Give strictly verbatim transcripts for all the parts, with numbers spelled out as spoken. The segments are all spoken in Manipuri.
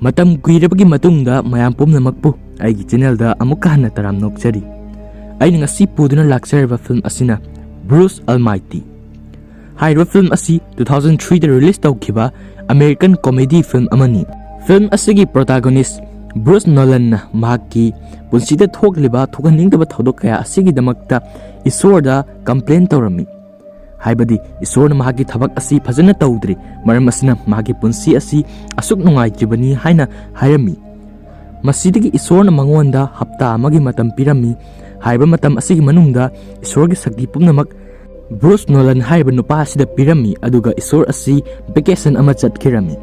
ꯃꯇꯝ ꯀꯨꯏꯔꯕꯒꯤ ꯃꯇꯨꯡꯗ ꯃꯌꯥꯝ ꯄꯨꯝꯅꯃꯛꯄꯨ ꯑꯩꯒꯤ ꯆꯦꯅꯦꯜꯗ ꯑꯃꯨꯛꯀ ꯍꯟꯅ ꯇꯔꯥꯝꯅ ꯑꯣꯛꯆꯔꯤ꯫ ꯑꯩꯅ ꯉꯁꯤ ꯄꯨꯗꯨꯅ ꯂꯥꯛꯆꯔꯤꯕ ꯐꯤꯂꯝ ꯑꯁꯤꯅ Bruce Almighty꯫ ꯍꯥꯏꯔꯤꯕ ꯐꯤꯂꯝ ꯑꯁꯤ two thousand three ꯗ ꯔꯤꯂꯤꯁ ꯇꯧꯈꯤꯕ ꯑꯃꯦꯔꯤꯀꯟ ꯀꯣꯃꯦꯗꯤ ꯐꯤꯂꯝ ꯑꯃꯅꯤ꯫ ꯐꯤꯂꯝ ꯑꯁꯤꯒꯤ ꯄ꯭ꯔꯣꯇꯥꯒꯣꯅꯤꯁ ꯕ꯭ꯔꯨꯁ ꯅꯣꯂꯟꯅ ꯃꯍꯥꯛꯀꯤ ꯄꯨꯟꯁꯤꯗ ꯊꯣꯛꯂꯤꯕ ꯊꯣꯛꯍꯟꯅꯤꯡꯗꯕ ꯊꯧꯗꯣꯛ ꯀꯌꯥ ꯑꯁꯤꯒꯤꯗꯃꯛꯇ ꯏꯁꯣꯔꯗ ꯀꯝꯄ꯭ꯂꯦꯟ ꯇꯧꯔꯝꯃꯤ꯫ ꯍꯥꯏꯕꯗꯤ ꯏꯁꯣꯔꯅ ꯃꯍꯥꯛꯀꯤ ꯊꯕꯛ ꯑꯁꯤ ꯐꯖꯅ ꯇꯧꯗ꯭ꯔꯤ, ꯃꯔꯝ ꯑꯁꯤꯅ ꯃꯍꯥꯛꯀꯤ ꯄꯨꯟꯁꯤ ꯑꯁꯤ ꯑꯁꯨꯛ ꯅꯨꯡꯉꯥꯏꯇ꯭ꯔꯤꯕꯅꯤ ꯍꯥꯏꯅ ꯍꯥꯏꯔꯝꯃꯤ꯫ ꯃꯁꯤꯗꯒꯤ ꯏꯁꯣꯔꯅ ꯃꯉꯣꯟꯗ ꯍꯞꯇꯥ ꯑꯃꯒꯤ ꯃꯇꯝ ꯄꯤꯔꯝꯃꯤ꯫ ꯍꯥꯏꯔꯤꯕ ꯃꯇꯝ ꯑꯁꯤꯒꯤ ꯃꯅꯨꯡꯗ ꯏꯁꯣꯔꯒꯤ ꯁꯛꯇꯤ ꯄꯨꯝꯅꯃꯛ ꯕ꯭ꯔꯨꯁ ꯅꯣꯂꯟ ꯍꯥꯏꯔꯤꯕ ꯅꯨꯄꯥ ꯑꯁꯤꯗ ꯄꯤꯔꯝꯃꯤ, ꯑꯗꯨꯒ ꯏꯁꯣꯔ ꯑꯁꯤ ꯚꯦꯀꯦꯁꯟ ꯑꯃ ꯆꯠꯈꯤꯔꯝꯃꯤ꯫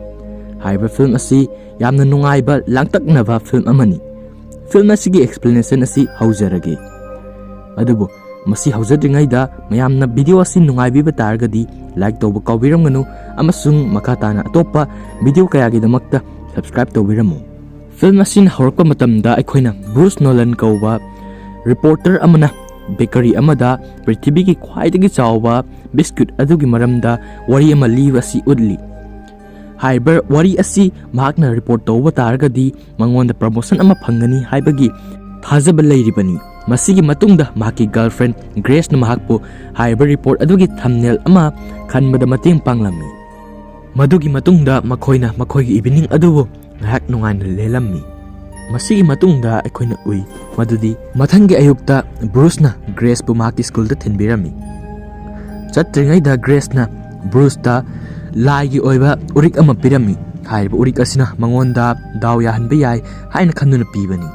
ꯍꯥꯏꯔꯤꯕ ꯐꯤꯂꯝ ꯑꯁꯤ ꯌꯥꯝꯅ ꯅꯨꯡꯉꯥꯏꯕ, ꯂꯥꯡꯇꯛꯅꯕ ꯐꯤꯂꯝ ꯑꯃꯅꯤ꯫ ꯐꯤꯂꯝ ꯑꯁꯤꯒꯤ ꯑꯦꯛꯁꯄ꯭ꯂꯦꯅꯦꯁꯟ ꯑꯁꯤ ꯍꯧꯖꯔꯒꯦ꯫ ꯑꯗꯨꯕꯨ ꯃꯁꯤ ꯍꯧꯖꯗ꯭ꯔꯤꯉꯩꯗ ꯃꯌꯥꯝꯅ ꯚꯤꯗꯤꯑꯣ ꯑꯁꯤ ꯅꯨꯡꯉꯥꯏꯕꯤꯕ ꯇꯥꯔꯒꯗꯤ ꯂꯥꯏꯛ ꯇꯧꯕ ꯀꯥꯎꯕꯤꯔꯝꯒꯅꯨ, ꯑꯃꯁꯨꯡ ꯃꯈꯥ ꯇꯥꯅ ꯑꯇꯣꯞꯄ ꯚꯤꯗꯤꯑꯣ ꯀꯌꯥꯒꯤꯗꯃꯛꯇ ꯁꯕꯁꯀ꯭ꯔꯥꯏꯕ ꯇꯧꯕꯤꯔꯝꯃꯨ꯫ ꯐꯤꯂꯝ ꯑꯁꯤꯅ ꯍꯧꯔꯛꯄ ꯃꯇꯝꯗ ꯑꯩꯈꯣꯏꯅ ꯕ꯭ꯔꯨꯁ ꯅꯣꯂꯟ ꯀꯧꯕ ꯔꯤꯄꯣꯔꯇꯔ ꯑꯃꯅ ꯕꯦꯀꯔꯤ ꯑꯃꯗ ꯄ꯭ꯔꯤꯊꯤꯕꯤꯒꯤ ꯈ꯭ꯋꯥꯏꯗꯒꯤ ꯆꯥꯎꯕ ꯕꯤꯁꯀ꯭ꯌꯨꯠ ꯑꯗꯨꯒꯤ ꯃꯔꯝꯗ ꯋꯥꯔꯤ ꯑꯃ ꯂꯤꯕ ꯑꯁꯤ ꯎꯠꯂꯤ꯫ ꯍꯥꯏꯔꯤꯕ ꯋꯥꯔꯤ ꯑꯁꯤ ꯃꯍꯥꯛꯅ ꯔꯤꯄꯣꯔꯠ ꯇꯧꯕ ꯇꯥꯔꯒꯗꯤ ꯃꯉꯣꯟꯗ ꯄ꯭ꯔꯃꯣꯁꯟ ꯑꯃ ꯐꯪꯒꯅꯤ ꯍꯥꯏꯕꯒꯤ ꯊꯥꯖꯕ ꯂꯩꯔꯤꯕꯅꯤ꯫ ꯃꯁꯤꯒꯤ ꯃꯇꯨꯡꯗ ꯃꯍꯥꯛꯀꯤ ꯒꯔꯜꯐ꯭ꯔꯦꯟ ꯒ꯭ꯔꯦꯁꯅ ꯃꯍꯥꯛꯄꯨ ꯍꯥꯏꯔꯤꯕ ꯔꯤꯄꯣꯔꯠ ꯑꯗꯨꯒꯤ ꯊꯝꯅꯦꯜ ꯑꯃ ꯈꯟꯕꯗ ꯃꯇꯦꯡ ꯄꯥꯡꯂꯝꯃꯤ꯫ ꯃꯗꯨꯒꯤ ꯃꯇꯨꯡꯗ ꯃꯈꯣꯏꯅ ꯃꯈꯣꯏꯒꯤ ꯏꯚꯤꯅꯤꯡ ꯑꯗꯨꯕꯨ ꯉꯥꯏꯍꯥꯛ ꯅꯨꯡꯉꯥꯏꯅ ꯂꯦꯜꯂꯝꯃꯤ꯫ ꯃꯁꯤꯒꯤ ꯃꯇꯨꯡꯗ ꯑꯩꯈꯣꯏꯅ ꯎꯏ ꯃꯗꯨꯗꯤ ꯃꯊꯪꯒꯤ ꯑꯌꯨꯛꯇ ꯕ꯭ꯔꯨꯁꯅ ꯒ꯭ꯔꯦꯁꯄꯨ ꯃꯍꯥꯛꯀꯤ ꯁ꯭ꯀꯨꯜꯗ ꯊꯤꯟꯕꯤꯔꯝꯃꯤ꯫ ꯆꯠꯇ꯭ꯔꯤꯉꯩꯗ ꯒ꯭ꯔꯦꯁꯅ ꯕ꯭ꯔꯨꯁꯇ ꯂꯥꯏꯒꯤ ꯑꯣꯏꯕ ꯎꯔꯤꯛ ꯑꯃ ꯄꯤꯔꯝꯃꯤ꯫ ꯍꯥꯏꯔꯤꯕ ꯎꯔꯤꯛ ꯑꯁꯤꯅ ꯃꯉꯣꯟꯗ ꯗꯥꯎ ꯌꯥꯍꯟꯕ ꯌꯥꯏ ꯍꯥꯏꯅ ꯈꯟꯗꯨꯅ ꯄꯤꯕꯅꯤ꯫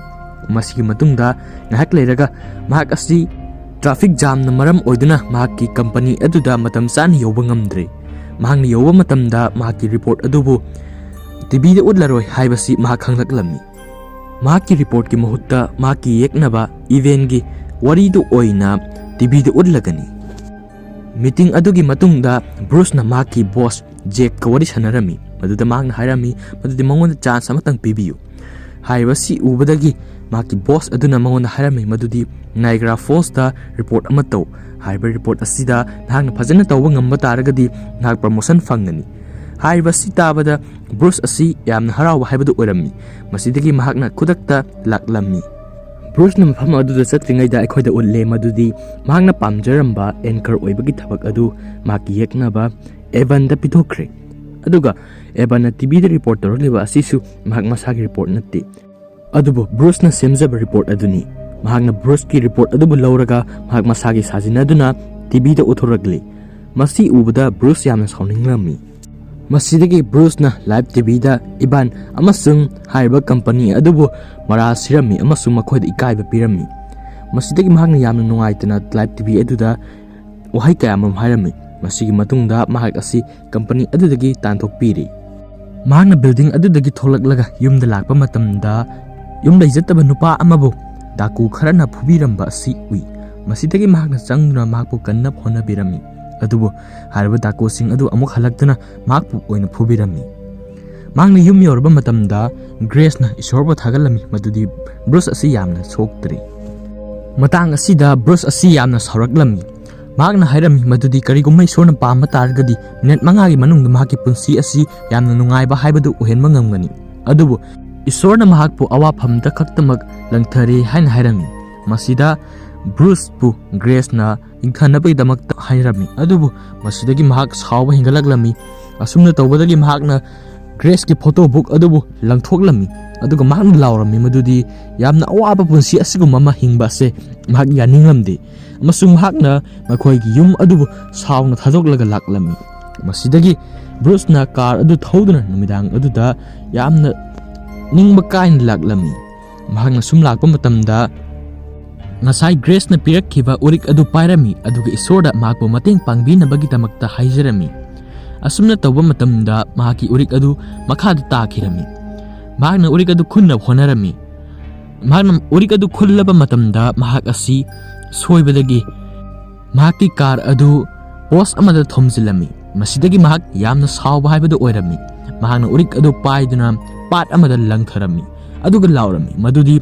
ꯃꯁꯤꯒꯤ ꯃꯇꯨꯡꯗ ꯉꯥꯏꯍꯥꯛ ꯂꯩꯔꯒ ꯃꯍꯥꯛ ꯑꯁꯤ ꯇ꯭ꯔꯥꯐꯤꯛ ꯖꯥꯝꯅ ꯃꯔꯝ ꯑꯣꯏꯗꯨꯅ ꯃꯍꯥꯛꯀꯤ ꯀꯝꯄꯅꯤ ꯑꯗꯨꯗ ꯃꯇꯝ ꯆꯥꯅ ꯌꯧꯕ ꯉꯝꯗ꯭ꯔꯦ꯫ ꯃꯍꯥꯛꯅ ꯌꯧꯕ ꯃꯇꯝꯗ ꯃꯍꯥꯛꯀꯤ ꯔꯤꯄꯣꯔꯠ ꯑꯗꯨꯕꯨ ꯇꯤꯚꯤꯗ ꯎꯠꯂꯔꯣꯏ ꯍꯥꯏꯕꯁꯤ ꯃꯍꯥꯛ ꯈꯪꯂꯛꯂꯝꯃꯤ꯫ ꯃꯍꯥꯛꯀꯤ ꯔꯤꯄꯣꯔꯠꯀꯤ ꯃꯍꯨꯠꯇ ꯃꯍꯥꯛꯀꯤ ꯌꯦꯛꯅꯕ ꯏꯚꯦꯟꯒꯤ ꯋꯥꯔꯤꯗꯨ ꯑꯣꯏꯅ ꯇꯤꯚꯤꯗ ꯎꯠꯂꯒꯅꯤ꯫ ꯃꯤꯇꯤꯡ ꯑꯗꯨꯒꯤ ꯃꯇꯨꯡꯗ ꯕ꯭ꯔꯨꯁꯅ ꯃꯍꯥꯛꯀꯤ ꯕꯣꯁ ꯖꯦꯛꯀ ꯋꯥꯔꯤ ꯁꯥꯟꯅꯔꯝꯃꯤ꯫ ꯃꯗꯨꯗ ꯃꯍꯥꯛꯅ ꯍꯥꯏꯔꯝꯃꯤ ꯃꯗꯨꯗꯤ ꯃꯉꯣꯟꯗ ꯆꯥꯟꯁ ꯑꯃꯇꯪ ꯄꯤꯕꯤꯌꯨ꯫ ꯍꯥꯏꯔꯤꯕ ꯑꯁꯤ ꯎꯕꯗꯒꯤ ꯃꯍꯥꯛꯀꯤ ꯕꯣꯁ ꯑꯗꯨꯅ ꯃꯉꯣꯟꯗ ꯍꯥꯏꯔꯝꯃꯤ ꯃꯗꯨꯗꯤ ꯅꯥꯏꯒ꯭ꯔꯥ ꯐꯣꯜꯁꯇ ꯔꯤꯄꯣꯔꯠ ꯑꯃ ꯇꯧ꯫ ꯍꯥꯏꯔꯤꯕ ꯔꯤꯄꯣꯔꯠ ꯑꯁꯤꯗ ꯅꯍꯥꯛꯅ ꯐꯖꯅ ꯇꯧꯕ ꯉꯝꯕ ꯇꯥꯔꯒꯗꯤ ꯅꯍꯥꯛ ꯄ꯭ꯔꯃꯣꯁꯟ ꯐꯪꯒꯅꯤ꯫ ꯍꯥꯏꯔꯤꯕ ꯑꯁꯤ ꯇꯥꯕꯗ ꯕ꯭ꯔꯨꯁ ꯑꯁꯤ ꯌꯥꯝꯅ ꯍꯔꯥꯎꯕ ꯍꯥꯏꯕꯗꯨ ꯑꯣꯏꯔꯝꯃꯤ꯫ ꯃꯁꯤꯗꯒꯤ ꯃꯍꯥꯛꯅ ꯈꯨꯗꯛꯇ ꯂꯥꯛꯂꯝꯃꯤ꯫ ꯕ꯭ꯔꯨꯁꯅ ꯃꯐꯝ ꯑꯗꯨꯗ ꯆꯠꯇ꯭ꯔꯤꯉꯩꯗ ꯑꯩꯈꯣꯏꯗ ꯎꯠꯂꯦ ꯃꯗꯨꯗꯤ ꯃꯍꯥꯛꯅ ꯄꯥꯝꯖꯔꯝꯕ anchor ꯑꯣꯏꯕꯒꯤ ꯊꯕꯛ ꯑꯗꯨ ꯃꯍꯥꯛꯀꯤ ꯌꯦꯛꯅꯕ ꯑꯦꯚꯟꯗ ꯄꯤꯊꯣꯛꯈ꯭ꯔꯦ꯫ ꯑꯗꯨꯒ ꯑꯦꯚꯟꯅ ꯇꯤꯚꯤꯗ ꯔꯤꯄꯣꯔꯠ ꯇꯧꯔꯛꯂꯤꯕ ꯑꯁꯤꯁꯨ ꯃꯍꯥꯛ ꯃꯁꯥꯒꯤ ꯔꯤꯄꯣꯔꯠ ꯅꯠꯇꯦ꯫ ꯑꯗꯨꯕꯨ ꯕ꯭ꯔꯨꯁꯅ ꯁꯦꯝꯖꯕ ꯔꯤꯄꯣꯔꯠ ꯑꯗꯨꯅꯤ꯫ ꯃꯍꯥꯛꯅ ꯕ꯭ꯔꯨꯁꯀꯤ ꯔꯤꯄꯣꯔꯠ ꯑꯗꯨꯕꯨ ꯂꯧꯔꯒ ꯃꯍꯥꯛ ꯃꯁꯥꯒꯤ ꯁꯥꯖꯤꯟꯅꯗꯨꯅ ꯇꯤꯚꯤꯗ ꯎꯠꯊꯣꯔꯛꯂꯤ꯫ ꯃꯁꯤ ꯎꯕꯗ ꯕ꯭ꯔꯨꯁ ꯌꯥꯝꯅ ꯁꯥꯎꯅꯤꯡꯂꯝꯃꯤ꯫ ꯃꯁꯤꯗꯒꯤ ꯕ꯭ꯔꯨꯁꯅ ꯂꯥꯏꯚ ꯇꯤꯚꯤꯗ ꯏꯚꯥꯟ ꯑꯃꯁꯨꯡ ꯍꯥꯏꯔꯤꯕ ꯀꯝꯄꯅꯤ ꯑꯗꯨꯕꯨ ꯃꯔꯥꯜ ꯁꯤꯔꯝꯃꯤ ꯑꯃꯁꯨꯡ ꯃꯈꯣꯏꯗ ꯏꯀꯥꯏꯕ ꯄꯤꯔꯝꯃꯤ꯫ ꯃꯁꯤꯗꯒꯤ ꯃꯍꯥꯛꯅ ꯌꯥꯝꯅ ꯅꯨꯡꯉꯥꯏꯇꯅ ꯂꯥꯏꯚ ꯇꯤꯚꯤ ꯑꯗꯨꯗ ꯋꯥꯍꯩ ꯀꯌꯥ ꯑꯃꯔꯣꯝ ꯍꯥꯏꯔꯝꯃꯤ꯫ ꯃꯁꯤꯒꯤ ꯃꯇꯨꯡꯗ ꯃꯍꯥꯛ ꯑꯁꯤ ꯀꯝꯄꯅꯤ ꯑꯗꯨꯗꯒꯤ ꯇꯥꯟꯊꯣꯛꯄꯤꯔꯤ꯫ ꯃꯍꯥꯛꯅ ꯕꯤꯜꯗꯤꯡ ꯑꯗꯨꯗꯒꯤ ꯊꯣꯛꯂꯛꯂꯒ ꯌꯨꯝꯗ ꯂꯥꯛꯄ ꯃꯇꯝꯗ ꯌꯨꯝ ꯂꯩꯖꯗꯕ ꯅꯨꯄꯥ ꯑꯃꯕꯨ ꯗꯥꯀꯨ ꯈꯔꯅ ꯐꯨꯕꯤꯔꯝꯕ ꯑꯁꯤ ꯎꯏ꯫ ꯃꯁꯤꯗꯒꯤ ꯃꯍꯥꯛꯅ ꯆꯪꯗꯨꯅ ꯃꯍꯥꯛꯄꯨ ꯀꯟꯅꯕ ꯍꯣꯠꯅꯕꯤꯔꯝꯃꯤ꯫ ꯑꯗꯨꯕꯨ ꯍꯥꯏꯔꯤꯕ ꯗꯥꯀꯨꯁꯤꯡ ꯑꯗꯨ ꯑꯃꯨꯛ ꯍꯜꯂꯛꯇꯨꯅ ꯃꯍꯥꯛꯄꯨ ꯑꯣꯏꯅ ꯐꯨꯕꯤꯔꯝꯃꯤ꯫ ꯃꯍꯥꯛꯅ ꯌꯨꯝ ꯌꯧꯔꯕ ꯃꯇꯝꯗ ꯒ꯭ꯔꯦꯁꯅ ꯏꯁꯣꯔꯕꯨ ꯊꯥꯒꯠꯂꯝꯃꯤ ꯃꯗꯨꯗꯤ ꯕ꯭ꯔꯨꯁ ꯑꯁꯤ ꯌꯥꯝꯅ ꯁꯣꯛꯇ꯭ꯔꯤ꯫ ꯃꯇꯥꯡ ꯑꯁꯤꯗ ꯕ꯭ꯔꯨꯁ ꯑꯁꯤ ꯌꯥꯝꯅ ꯁꯥꯎꯔꯛꯂꯝꯃꯤ꯫ ꯃꯍꯥꯛꯅ ꯍꯥꯏꯔꯝꯃꯤ ꯃꯗꯨꯗꯤ ꯀꯔꯤꯒꯨꯝꯕ ꯏꯁꯣꯔꯅ ꯄꯥꯝꯕ ꯇꯥꯔꯒꯗꯤ ꯃꯤꯅꯠ ꯃꯉꯥꯒꯤ ꯃꯅꯨꯡꯗ ꯃꯍꯥꯛꯀꯤ ꯄꯨꯟꯁꯤ ꯑꯁꯤ ꯌꯥꯝꯅ ꯅꯨꯡꯉꯥꯏꯕ ꯍꯥꯏꯕꯗꯨ ꯑꯣꯏꯍꯟꯕ ꯉꯝꯒꯅꯤ꯫ ꯑꯗꯨꯕꯨ ꯏꯁꯣꯔꯅ ꯃꯍꯥꯛꯄꯨ ꯑꯋꯥꯐꯝꯗ ꯈꯛꯇꯃꯛ ꯂꯪꯊꯔꯦ ꯍꯥꯏꯅ ꯍꯥꯏꯔꯝꯃꯤ꯫ ꯃꯁꯤꯗ ꯕ꯭ꯔꯨꯁꯄꯨ ꯒ꯭ꯔꯦꯁꯅ ꯏꯪꯊꯅꯕꯒꯤꯗꯃꯛꯇ ꯍꯥꯏꯔꯝꯃꯤ꯫ ꯑꯗꯨꯕꯨ ꯃꯁꯤꯗꯒꯤ ꯃꯍꯥꯛ ꯁꯥꯎꯕ ꯍꯦꯟꯒꯠꯂꯛꯂꯝꯃꯤ꯫ ꯑꯁꯨꯝꯅ ꯇꯧꯕꯗꯒꯤ ꯃꯍꯥꯛꯅ ꯒ꯭ꯔꯦꯁꯀꯤ ꯐꯣꯇꯣ ꯕꯨꯛ ꯑꯗꯨꯕꯨ ꯂꯪꯊꯣꯛꯂꯝꯃꯤ꯫ ꯑꯗꯨꯒ ꯃꯍꯥꯛꯅ ꯂꯥꯎꯔꯝꯃꯤ ꯃꯗꯨꯗꯤ ꯌꯥꯝꯅ ꯑꯋꯥꯕ ꯄꯨꯟꯁꯤ ꯑꯁꯤꯒꯨꯝꯕ ꯑꯃ ꯍꯤꯡꯕ ꯑꯁꯦ ꯃꯍꯥꯛ ꯌꯥꯅꯤꯡꯂꯝꯗꯦ꯫ ꯑꯃꯁꯨꯡ ꯃꯍꯥꯛꯅ ꯃꯈꯣꯏꯒꯤ ꯌꯨꯝ ꯑꯗꯨꯕꯨ ꯁꯥꯎꯅ ꯊꯥꯗꯣꯛꯂꯒ ꯂꯥꯛꯂꯝꯃꯤ꯫ ꯃꯁꯤꯗꯒꯤ ꯕ꯭ꯔꯨꯁꯅ ꯀꯥꯔ ꯑꯗꯨ ꯊꯧꯗꯨꯅ ꯅꯨꯃꯤꯗꯥꯡ ꯑꯗꯨꯗ ꯌꯥꯝꯅ ꯅꯤꯡꯕ ꯀꯥꯏꯅ ꯂꯥꯛꯂꯝꯃꯤ꯫ ꯃꯍꯥꯛꯅ ꯁꯨꯝ ꯂꯥꯛꯄ ꯃꯇꯝꯗ ꯉꯁꯥꯏ ꯒ꯭ꯔꯦꯁꯅ ꯄꯤꯔꯛꯈꯤꯕ ꯎꯔꯤꯛ ꯑꯗꯨ ꯄꯥꯏꯔꯝꯃꯤ, ꯑꯗꯨꯒ ꯏꯁꯣꯔꯗ ꯃꯍꯥꯛꯄꯨ ꯃꯇꯦꯡ ꯄꯥꯡꯕꯤꯅꯕꯒꯤꯗꯃꯛꯇ ꯍꯥꯏꯖꯔꯝꯃꯤ꯫ ꯑꯁꯨꯝꯅ ꯇꯧꯕ ꯃꯇꯝꯗ ꯃꯍꯥꯛꯀꯤ ꯎꯔꯤꯛ ꯑꯗꯨ ꯃꯈꯥꯗ ꯇꯥꯈꯤꯔꯝꯃꯤ꯫ ꯃꯍꯥꯛꯅ ꯎꯔꯤꯛ ꯑꯗꯨ ꯈꯨꯟꯅꯕ ꯍꯣꯠꯅꯔꯝꯃꯤ꯫ ꯃꯍꯥꯛꯅ ꯎꯔꯤꯛ ꯑꯗꯨ ꯈꯨꯜꯂꯕ ꯃꯇꯝꯗ ꯃꯍꯥꯛ ꯑꯁꯤ ꯁꯣꯏꯕꯗꯒꯤ ꯃꯍꯥꯛꯀꯤ ꯀꯥꯔ ꯑꯗꯨ ꯄꯣꯁ ꯑꯃꯗ ꯊꯣꯝꯖꯤꯜꯂꯝꯃꯤ꯫ ꯃꯁꯤꯗꯒꯤ ꯃꯍꯥꯛ ꯌꯥꯝꯅ ꯁꯥꯎꯕ ꯍꯥꯏꯕꯗꯨ ꯑꯣꯏꯔꯝꯃꯤ꯫ ꯃꯍꯥꯛꯅ ꯎꯔꯤꯛ ꯑꯗꯨ ꯄꯥꯏꯗꯨꯅ ꯄꯥꯠ ꯑꯃꯗ ꯂꯪꯊꯔꯝꯃꯤ, ꯑꯗꯨꯒ ꯂꯥꯎꯔꯝꯃꯤ ꯃꯗꯨꯗꯤ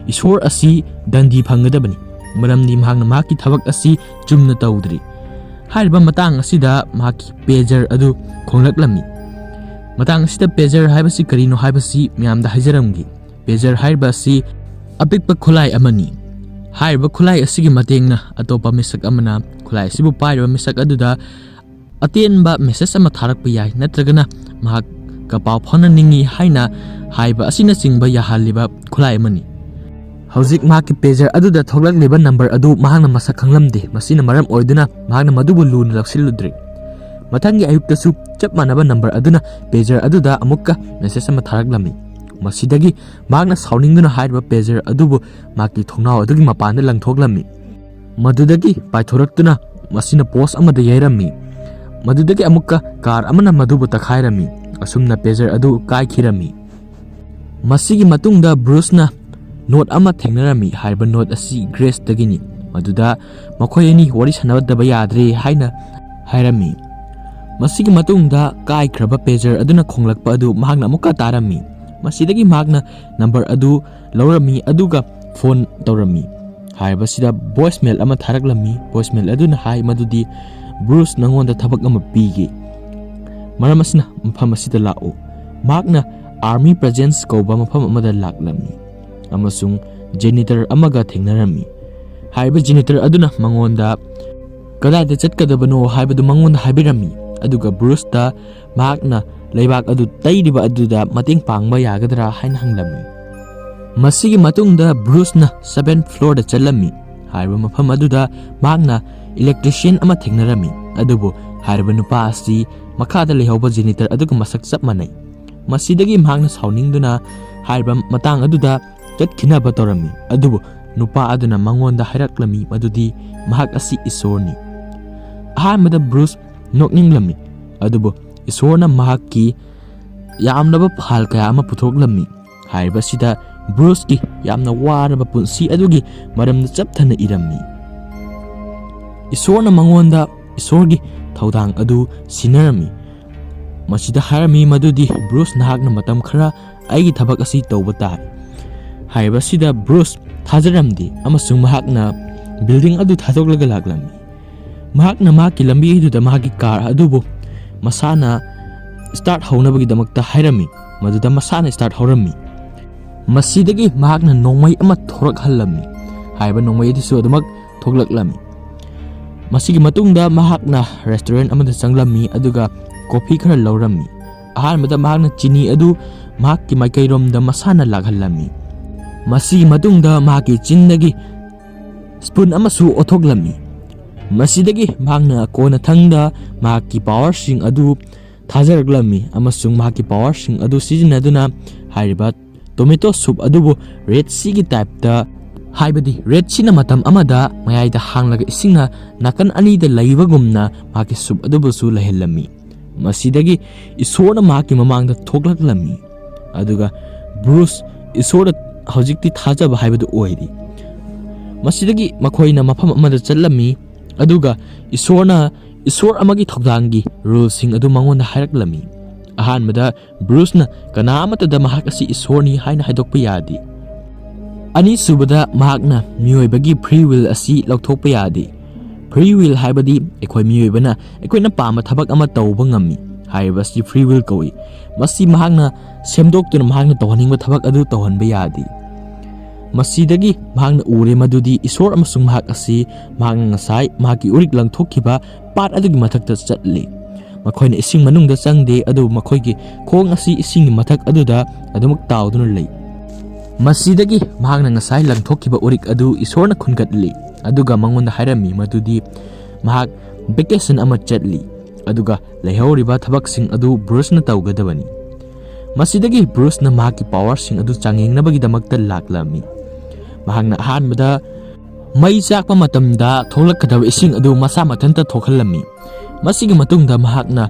ꯏꯁꯣꯔ ꯑꯁꯤ ꯗꯟꯗꯤ ꯐꯪꯒꯗꯕꯅꯤ, ꯃꯔꯝꯗꯤ ꯃꯍꯥꯛꯅ ꯃꯍꯥꯛꯀꯤ ꯊꯕꯛ ꯑꯁꯤ ꯆꯨꯝꯅ ꯇꯧꯗ꯭ꯔꯤ꯫ ꯍꯥꯏꯔꯤꯕ ꯃꯇꯥꯡ ꯑꯁꯤꯗ ꯃꯍꯥꯛꯀꯤ ꯄꯦꯖꯔ ꯑꯗꯨ ꯈꯣꯡꯂꯛꯂꯝꯃꯤ꯫ ꯃꯇꯥꯡ ꯑꯁꯤꯗ pager ꯍꯥꯏꯕꯁꯤ ꯀꯔꯤꯅꯣ ꯍꯥꯏꯕꯁꯤ ꯃꯌꯥꯝꯗ ꯍꯥꯏꯖꯔꯝꯒꯦ꯫ Pager ꯍꯥꯏꯔꯤꯕ ꯑꯁꯤ ꯑꯄꯤꯛꯄ ꯈꯨꯠꯂꯥꯏ ꯑꯃꯅꯤ꯫ ꯍꯥꯏꯔꯤꯕ ꯈꯨꯠꯂꯥꯏ ꯑꯁꯤꯒꯤ ꯃꯇꯦꯡꯅ ꯑꯇꯣꯞꯄ ꯃꯤꯁꯛ ꯑꯃꯅ ꯈꯨꯠꯂꯥꯏ ꯑꯁꯤꯕꯨ ꯄꯥꯏꯔꯤꯕ ꯃꯤꯁꯛ ꯑꯗꯨꯗ ꯑꯇꯦꯟꯕ message ꯑꯃ ꯊꯥꯔꯛꯄ ꯌꯥꯏ, ꯅꯠꯇ꯭ꯔꯒꯅ ꯃꯍꯥꯛꯀ ꯄꯥꯎ ꯐꯥꯎꯅꯅꯤꯡꯏ ꯍꯥꯏꯅ ꯍꯥꯏꯕ ꯑꯁꯤꯅꯆꯤꯡꯕ ꯌꯥꯍꯜꯂꯤꯕ ꯈꯨꯠꯂꯥꯏ ꯑꯃꯅꯤ꯫ ꯍꯧꯖꯤꯛ ꯃꯍꯥꯛꯀꯤ pager ꯑꯗꯨꯗ ꯊꯣꯛꯂꯛꯂꯤꯕ number ꯑꯗꯨ ꯃꯍꯥꯛꯅ ꯃꯁꯛ ꯈꯪꯂꯝꯗꯦ꯫ ꯃꯁꯤꯅ ꯃꯔꯝ ꯑꯣꯏꯗꯨꯅ ꯃꯍꯥꯛꯅ ꯃꯗꯨꯕꯨ ꯂꯨꯅ ꯂꯧꯁꯤꯜꯂꯨꯗ꯭ꯔꯦ꯫ ꯃꯊꯪꯒꯤ ꯑꯌꯨꯛꯇꯁꯨ ꯆꯞ ꯃꯥꯟꯅꯕ number ꯑꯗꯨꯅ pager ꯑꯗꯨꯗ ꯑꯃꯨꯛꯀ message ꯑꯃ ꯊꯥꯔꯛꯂꯝꯃꯤ꯫ ꯃꯁꯤꯗꯒꯤ ꯃꯍꯥꯛꯅ ꯁꯥꯎꯅꯤꯡꯗꯨꯅ ꯍꯥꯏꯔꯤꯕ pager ꯑꯗꯨꯕꯨ ꯃꯍꯥꯛꯀꯤ ꯊꯣꯡꯅꯥꯎ ꯑꯗꯨꯒꯤ ꯃꯄꯥꯟꯗ ꯂꯪꯊꯣꯛꯂꯝꯃꯤ꯫ ꯃꯗꯨꯗꯒꯤ ꯄꯥꯏꯊꯣꯔꯛꯇꯨꯅ ꯃꯁꯤꯅ post ꯑꯃꯗ ꯌꯩꯔꯝꯃꯤ꯫ ꯃꯗꯨꯗꯒꯤ ꯑꯃꯨꯛꯀ car ꯑꯃꯅ ꯃꯗꯨꯕꯨ ꯇꯛꯈꯥꯏꯔꯝꯃꯤ꯫ ꯑꯁꯨꯝꯅ pager ꯑꯗꯨ ꯀꯥꯏꯈꯤꯔꯝꯃꯤ꯫ ꯃꯁꯤꯒꯤ ꯃꯇꯨꯡꯗ Bruceꯅ note ꯑꯃ ꯊꯦꯡꯅꯔꯝꯃꯤ꯫ ꯍꯥꯏꯔꯤꯕ note ꯑꯁꯤ Graceꯇꯒꯤꯅꯤ꯫ ꯃꯗꯨꯗ ꯃꯈꯣꯏ ꯑꯅꯤ ꯋꯥꯔꯤ ꯁꯥꯟꯅꯗꯕ ꯌꯥꯗ꯭ꯔꯦ ꯍꯥꯏꯅ ꯍꯥꯏꯔꯝꯃꯤ꯫ ꯃꯁꯤꯒꯤ ꯃꯇꯨꯡꯗ ꯀꯥꯏꯈ꯭ꯔꯕ pager ꯑꯗꯨꯅ ꯈꯣꯡꯂꯛꯄ ꯑꯗꯨ ꯃꯍꯥꯛꯅ ꯑꯃꯨꯛꯀ ꯇꯥꯔꯝꯃꯤ꯫ ꯃꯁꯤꯗꯒꯤ ꯃꯍꯥꯛꯅ number ꯑꯗꯨ ꯂꯧꯔꯝꯃꯤ, ꯑꯗꯨꯒ phone ꯇꯧꯔꯝꯃꯤ꯫ ꯍꯥꯏꯔꯤꯕꯁꯤꯗ voicemail ꯑꯃ ꯊꯥꯔꯛꯂꯝꯃꯤ꯫ Voicemail ꯑꯗꯨꯅ ꯍꯥꯏ ꯃꯗꯨꯗꯤ, "Bruce, ꯅꯉꯣꯟꯗ ꯊꯕꯛ ꯑꯃ ꯄꯤꯒꯦ꯫ ꯃꯔꯝ ꯑꯁꯤꯅ ꯃꯐꯝ ꯑꯁꯤꯗ ꯂꯥꯛꯎ꯫" ꯃꯍꯥꯛꯅ Army Presence ꯀꯧꯕ ꯃꯐꯝ ꯑꯃꯗ ꯂꯥꯛꯂꯝꯃꯤ ꯑꯃꯁꯨꯡ janitor ꯑꯃꯒ ꯊꯦꯡꯅꯔꯝꯃꯤ꯫ ꯍꯥꯏꯔꯤꯕ janitor ꯑꯗꯨꯅ ꯃꯉꯣꯟꯗ ꯀꯗꯥꯏꯗ ꯆꯠꯀꯗꯕꯅꯣ ꯍꯥꯏꯕꯗꯨ ꯃꯉꯣꯟꯗ ꯍꯥꯏꯕꯤꯔꯝꯃꯤ, ꯑꯗꯨꯒ Bruceꯇ ꯃꯍꯥꯛꯅ ꯂꯩꯕꯥꯛ ꯑꯗꯨ ꯇꯩꯔꯤꯕ ꯑꯗꯨꯗ ꯃꯇꯦꯡ ꯄꯥꯡꯕ ꯌꯥꯒꯗ꯭ꯔꯥ ꯍꯥꯏꯅ ꯍꯪꯂꯝꯃꯤ꯫ ꯃꯁꯤꯒꯤ ꯃꯇꯨꯡꯗ Bruceꯅ seventh floorꯗ ꯆꯠꯂꯝꯃꯤ꯫ ꯍꯥꯏꯔꯤꯕ ꯃꯐꯝ ꯑꯗꯨꯗ ꯃꯍꯥꯛꯅ electrician ꯑꯃ ꯊꯦꯡꯅꯔꯝꯃꯤ, ꯑꯗꯨꯕꯨ ꯍꯥꯏꯔꯤꯕ ꯅꯨꯄꯥ ꯑꯁꯤ ꯃꯈꯥꯗ ꯂꯩꯍꯧꯕ janitor ꯑꯗꯨꯒ ꯃꯁꯛ ꯆꯞ ꯃꯥꯟꯅꯩ꯫ ꯃꯁꯤꯗꯒꯤ ꯃꯍꯥꯛꯅ ꯁꯥꯎꯅꯤꯡꯗꯨꯅ ꯍꯥꯏꯔꯤꯕ ꯃꯇꯥꯡ ꯑꯗꯨꯗ ꯆꯠꯈꯤꯅꯕ ꯇꯧꯔꯝꯃꯤ, ꯑꯗꯨꯕꯨ ꯅꯨꯄꯥ ꯑꯗꯨꯅ ꯃꯉꯣꯟꯗ ꯍꯥꯏꯔꯛꯂꯝꯃꯤ ꯃꯗꯨꯗꯤ ꯃꯍꯥꯛ ꯑꯁꯤ ꯏꯁꯣꯔꯅꯤ꯫ ꯑꯍꯥꯟꯕꯗ Bruce ꯅꯣꯛꯅꯤꯡꯂꯝꯃꯤ, ꯑꯗꯨꯕꯨ ꯏꯁꯣꯔꯅ ꯃꯍꯥꯛꯀꯤ ꯌꯥꯝꯂꯕ ꯐꯜ ꯀꯌꯥ ꯑꯃ ꯄꯨꯊꯣꯛꯂꯝꯃꯤ꯫ ꯍꯥꯏꯔꯤꯕꯁꯤꯗ Bruceꯀꯤ ꯌꯥꯝꯅ ꯋꯥꯔꯕ ꯄꯨꯟꯁꯤ ꯑꯗꯨꯒꯤ ꯃꯔꯝꯗ ꯆꯞꯊꯅ ꯏꯔꯝꯃꯤ꯫ ꯏꯁꯣꯔꯅ ꯃꯉꯣꯟꯗ ꯏꯁꯣꯔꯒꯤ ꯊꯧꯗꯥꯡ ꯑꯗꯨ ꯁꯤꯟꯅꯔꯝꯃꯤ꯫ ꯃꯁꯤꯗ ꯍꯥꯏꯔꯝꯃꯤ ꯃꯗꯨꯗꯤ, "Bruce, ꯅꯍꯥꯛꯅ ꯃꯇꯝ ꯈꯔ ꯑꯩꯒꯤ ꯊꯕꯛ ꯑꯁꯤ ꯇꯧꯕ ꯇꯥꯏ꯫" ꯍꯥꯏꯔꯤꯕꯁꯤꯗ Bruce ꯊꯥꯖꯔꯝꯗꯦ ꯑꯃꯁꯨꯡ ꯃꯍꯥꯛꯅ building ꯑꯗꯨ ꯊꯥꯗꯣꯛꯂꯒ ꯂꯥꯛꯂꯝꯃꯤ꯫ ꯃꯍꯥꯛꯅ ꯃꯍꯥꯛꯀꯤ ꯂꯝꯕꯤ ꯑꯗꯨꯗ ꯃꯍꯥꯛꯀꯤ car ꯑꯗꯨꯕꯨ ꯃꯁꯥꯅ ꯁ꯭ꯇꯥꯔꯠ ꯍꯧꯅꯕꯒꯤꯗꯃꯛꯇ ꯍꯥꯏꯔꯝꯃꯤ꯫ ꯃꯗꯨꯗ ꯃꯁꯥꯅ ꯁ꯭ꯇꯥꯔꯠ ꯍꯧꯔꯝꯃꯤ꯫ ꯃꯁꯤꯗꯒꯤ ꯃꯍꯥꯛꯅ ꯅꯣꯡꯃꯩ ꯑꯃ ꯊꯣꯔꯛꯍꯜꯂꯝꯃꯤ꯫ ꯍꯥꯏꯔꯤꯕ ꯅꯣꯡꯃꯩ ꯑꯗꯨꯁꯨ ꯑꯗꯨꯃꯛ ꯊꯣꯛꯂꯛꯂꯝꯃꯤ꯫ ꯃꯁꯤꯒꯤ ꯃꯇꯨꯡꯗ ꯃꯍꯥꯛꯅ ꯔꯦꯁꯇꯨꯔꯦꯟ ꯑꯃꯗ ꯆꯪꯂꯝꯃꯤ, ꯑꯗꯨꯒ ꯀꯣꯐꯤ ꯈꯔ ꯂꯧꯔꯝꯃꯤ꯫ ꯑꯍꯥꯟꯕꯗ ꯃꯍꯥꯛꯅ ꯆꯤꯅꯤ ꯑꯗꯨ ꯃꯍꯥꯛꯀꯤ ꯃꯥꯏꯀꯩꯔꯣꯝꯗ ꯃꯁꯥꯅ ꯂꯥꯛꯍꯜꯂꯝꯃꯤ꯫ ꯃꯁꯤꯒꯤ ꯃꯇꯨꯡꯗ ꯃꯍꯥꯛꯀꯤ ꯆꯤꯟꯗꯒꯤ ꯁ꯭ꯄꯨꯟ ꯑꯃꯁꯨ ꯑꯣꯊꯣꯛꯂꯝꯃꯤ꯫ ꯃꯁꯤꯗꯒꯤ ꯃꯍꯥꯛꯅ ꯀꯣꯟꯅꯊꯪꯗ ꯃꯍꯥꯛꯀꯤ ꯄꯥꯋꯔꯁꯤꯡ ꯑꯗꯨ ꯊꯥꯖꯔꯛꯂꯝꯃꯤ, ꯑꯃꯁꯨꯡ ꯃꯍꯥꯛꯀꯤ ꯄꯥꯋꯔꯁꯤꯡ ꯑꯗꯨ ꯁꯤꯖꯤꯟꯅꯗꯨꯅ ꯍꯥꯏꯔꯤꯕ ꯇꯣꯃꯦꯇꯣ ꯁꯨꯞ ꯑꯗꯨꯕꯨ ꯔꯦꯗ ꯁꯤꯒꯤ ꯇꯥꯏꯞꯇ, ꯍꯥꯏꯕꯗꯤ ꯔꯦꯗ ꯁꯤꯅ ꯃꯇꯝ ꯑꯃꯗ ꯃꯌꯥꯏꯗ ꯍꯥꯡꯂꯒ ꯏꯁꯤꯡꯅ ꯅꯥꯀꯟ ꯑꯅꯤꯗ ꯂꯩꯕꯒꯨꯝꯅ, ꯃꯍꯥꯛꯀꯤ ꯁꯨꯞ ꯑꯗꯨꯕꯨꯁꯨ ꯂꯩꯍꯜꯂꯝꯃꯤ꯫ ꯃꯁꯤꯗꯒꯤ ꯏꯁꯣꯔꯅ ꯃꯍꯥꯛꯀꯤ ꯃꯃꯥꯡꯗ ꯊꯣꯛꯂꯛꯂꯝꯃꯤ, ꯑꯗꯨꯒ ꯕ꯭ꯔꯨꯁ ꯏꯁꯣꯔꯗ ꯍꯧꯖꯤꯛꯇꯤ ꯊꯥꯖꯕ ꯍꯥꯏꯕꯗꯨ ꯑꯣꯏꯔꯤ꯫ ꯃꯁꯤꯗꯒꯤ ꯃꯈꯣꯏꯅ ꯃꯐꯝ ꯑꯃꯗ ꯆꯠꯂꯝꯃꯤ, ꯑꯗꯨꯒ ꯏꯁꯣꯔꯅ, ꯏꯁꯣꯔ ꯑꯃꯒꯤ ꯊꯧꯗꯥꯡꯒꯤ ꯔꯨꯜꯁꯤꯡ ꯑꯗꯨ ꯃꯉꯣꯟꯗ ꯍꯥꯏꯔꯛꯂꯝꯃꯤ꯫ ꯑꯍꯥꯟꯕꯗ, ꯕ꯭ꯔꯨꯁꯅ ꯀꯅꯥ ꯑꯃꯠꯇꯗ ꯃꯍꯥꯛ ꯑꯁꯤ ꯏꯁꯣꯔꯅꯤ ꯍꯥꯏꯅ ꯍꯥꯏꯗꯣꯛꯄ ꯌꯥꯗꯦ꯫ ꯑꯅꯤꯁꯨꯕꯗ, ꯃꯍꯥꯛꯅ ꯃꯤꯑꯣꯏꯕꯒꯤ ꯐ꯭ꯔꯤ ꯋꯤꯜ ꯑꯁꯤ ꯂꯧꯊꯣꯛꯄ ꯌꯥꯗꯦ꯫ ꯐ꯭ꯔꯤ ꯋꯤꯜ ꯍꯥꯏꯕꯗꯤ ꯑꯩꯈꯣꯏ ꯃꯤꯑꯣꯏꯕꯅ ꯑꯩꯈꯣꯏꯅ ꯄꯥꯝꯕ ꯊꯕꯛ ꯑꯃ ꯇꯧꯕ ꯉꯝꯃꯤ ꯍꯥꯏꯔꯤꯕ ꯑꯁꯤ ꯐ꯭ꯔꯤ ꯋꯤꯜ ꯀꯧꯏ꯫ ꯃꯁꯤ ꯃꯍꯥꯛꯅ ꯁꯦꯝꯗꯣꯛꯇꯨꯅ ꯃꯍꯥꯛꯅ ꯇꯧꯍꯟꯅꯤꯡꯕ ꯊꯕꯛ ꯑꯗꯨ ꯇꯧꯍꯟꯕ ꯌꯥꯗꯦ꯫ ꯃꯁꯤꯗꯒꯤ ꯃꯍꯥꯛꯅ ꯎꯔꯦ ꯃꯗꯨꯗꯤ ꯏꯁꯣꯔ ꯑꯃꯁꯨꯡ ꯃꯍꯥꯛ ꯑꯁꯤ ꯃꯍꯥꯛꯅ ꯉꯁꯥꯏ ꯃꯍꯥꯛꯀꯤ ꯎꯔꯤꯛ ꯂꯪꯊꯣꯛꯈꯤꯕ ꯄꯥꯠ ꯑꯗꯨꯒꯤ ꯃꯊꯛꯇ ꯆꯠꯂꯤ꯫ ꯃꯈꯣꯏꯅ ꯏꯁꯤꯡ ꯃꯅꯨꯡꯗ ꯆꯪꯗꯦ, ꯑꯗꯨꯕꯨ ꯃꯈꯣꯏꯒꯤ ꯈꯣꯡ ꯑꯁꯤ ꯏꯁꯤꯡꯒꯤ ꯃꯊꯛ ꯑꯗꯨꯗ ꯑꯗꯨꯃꯛ ꯇꯥꯎꯗꯨꯅ ꯂꯩ꯫ ꯃꯁꯤꯗꯒꯤ ꯃꯍꯥꯛꯅ ꯉꯁꯥꯏ ꯂꯪꯊꯣꯛꯈꯤꯕ ꯎꯔꯤꯛ ꯑꯗꯨ ꯏꯁꯣꯔꯅ ꯈꯨꯟꯒꯠꯂꯤ, ꯑꯗꯨꯒ ꯃꯉꯣꯟꯗ ꯍꯥꯏꯔꯝꯃꯤ ꯃꯗꯨꯗꯤ ꯃꯍꯥꯛ ꯚꯦꯀꯦꯁꯟ ꯑꯃ ꯆꯠꯂꯤ, ꯑꯗꯨꯒ ꯂꯩꯍꯧꯔꯤꯕ ꯊꯕꯛꯁꯤꯡ ꯑꯗꯨ ꯕ꯭ꯔꯨꯁꯅ ꯇꯧꯒꯗꯕꯅꯤ꯫ ꯃꯁꯤꯗꯒꯤ ꯕ꯭ꯔꯨꯁꯅ ꯃꯍꯥꯛꯀꯤ ꯄꯥꯋꯔꯁꯤꯡ ꯑꯗꯨ ꯆꯥꯡꯌꯦꯡꯅꯕꯒꯤꯗꯃꯛꯇ ꯂꯥꯛꯂꯝꯃꯤ꯫ ꯃꯍꯥꯛꯅ ꯑꯍꯥꯟꯕꯗ ꯃꯩ ꯆꯥꯛꯄ ꯃꯇꯝꯗ ꯊꯣꯛꯂꯛꯀꯗꯕ ꯏꯁꯤꯡ ꯑꯗꯨ ꯃꯁꯥ ꯃꯊꯟꯇ ꯊꯣꯛꯍꯜꯂꯝꯃꯤ꯫ ꯃꯁꯤꯒꯤ ꯃꯇꯨꯡꯗ ꯃꯍꯥꯛꯅ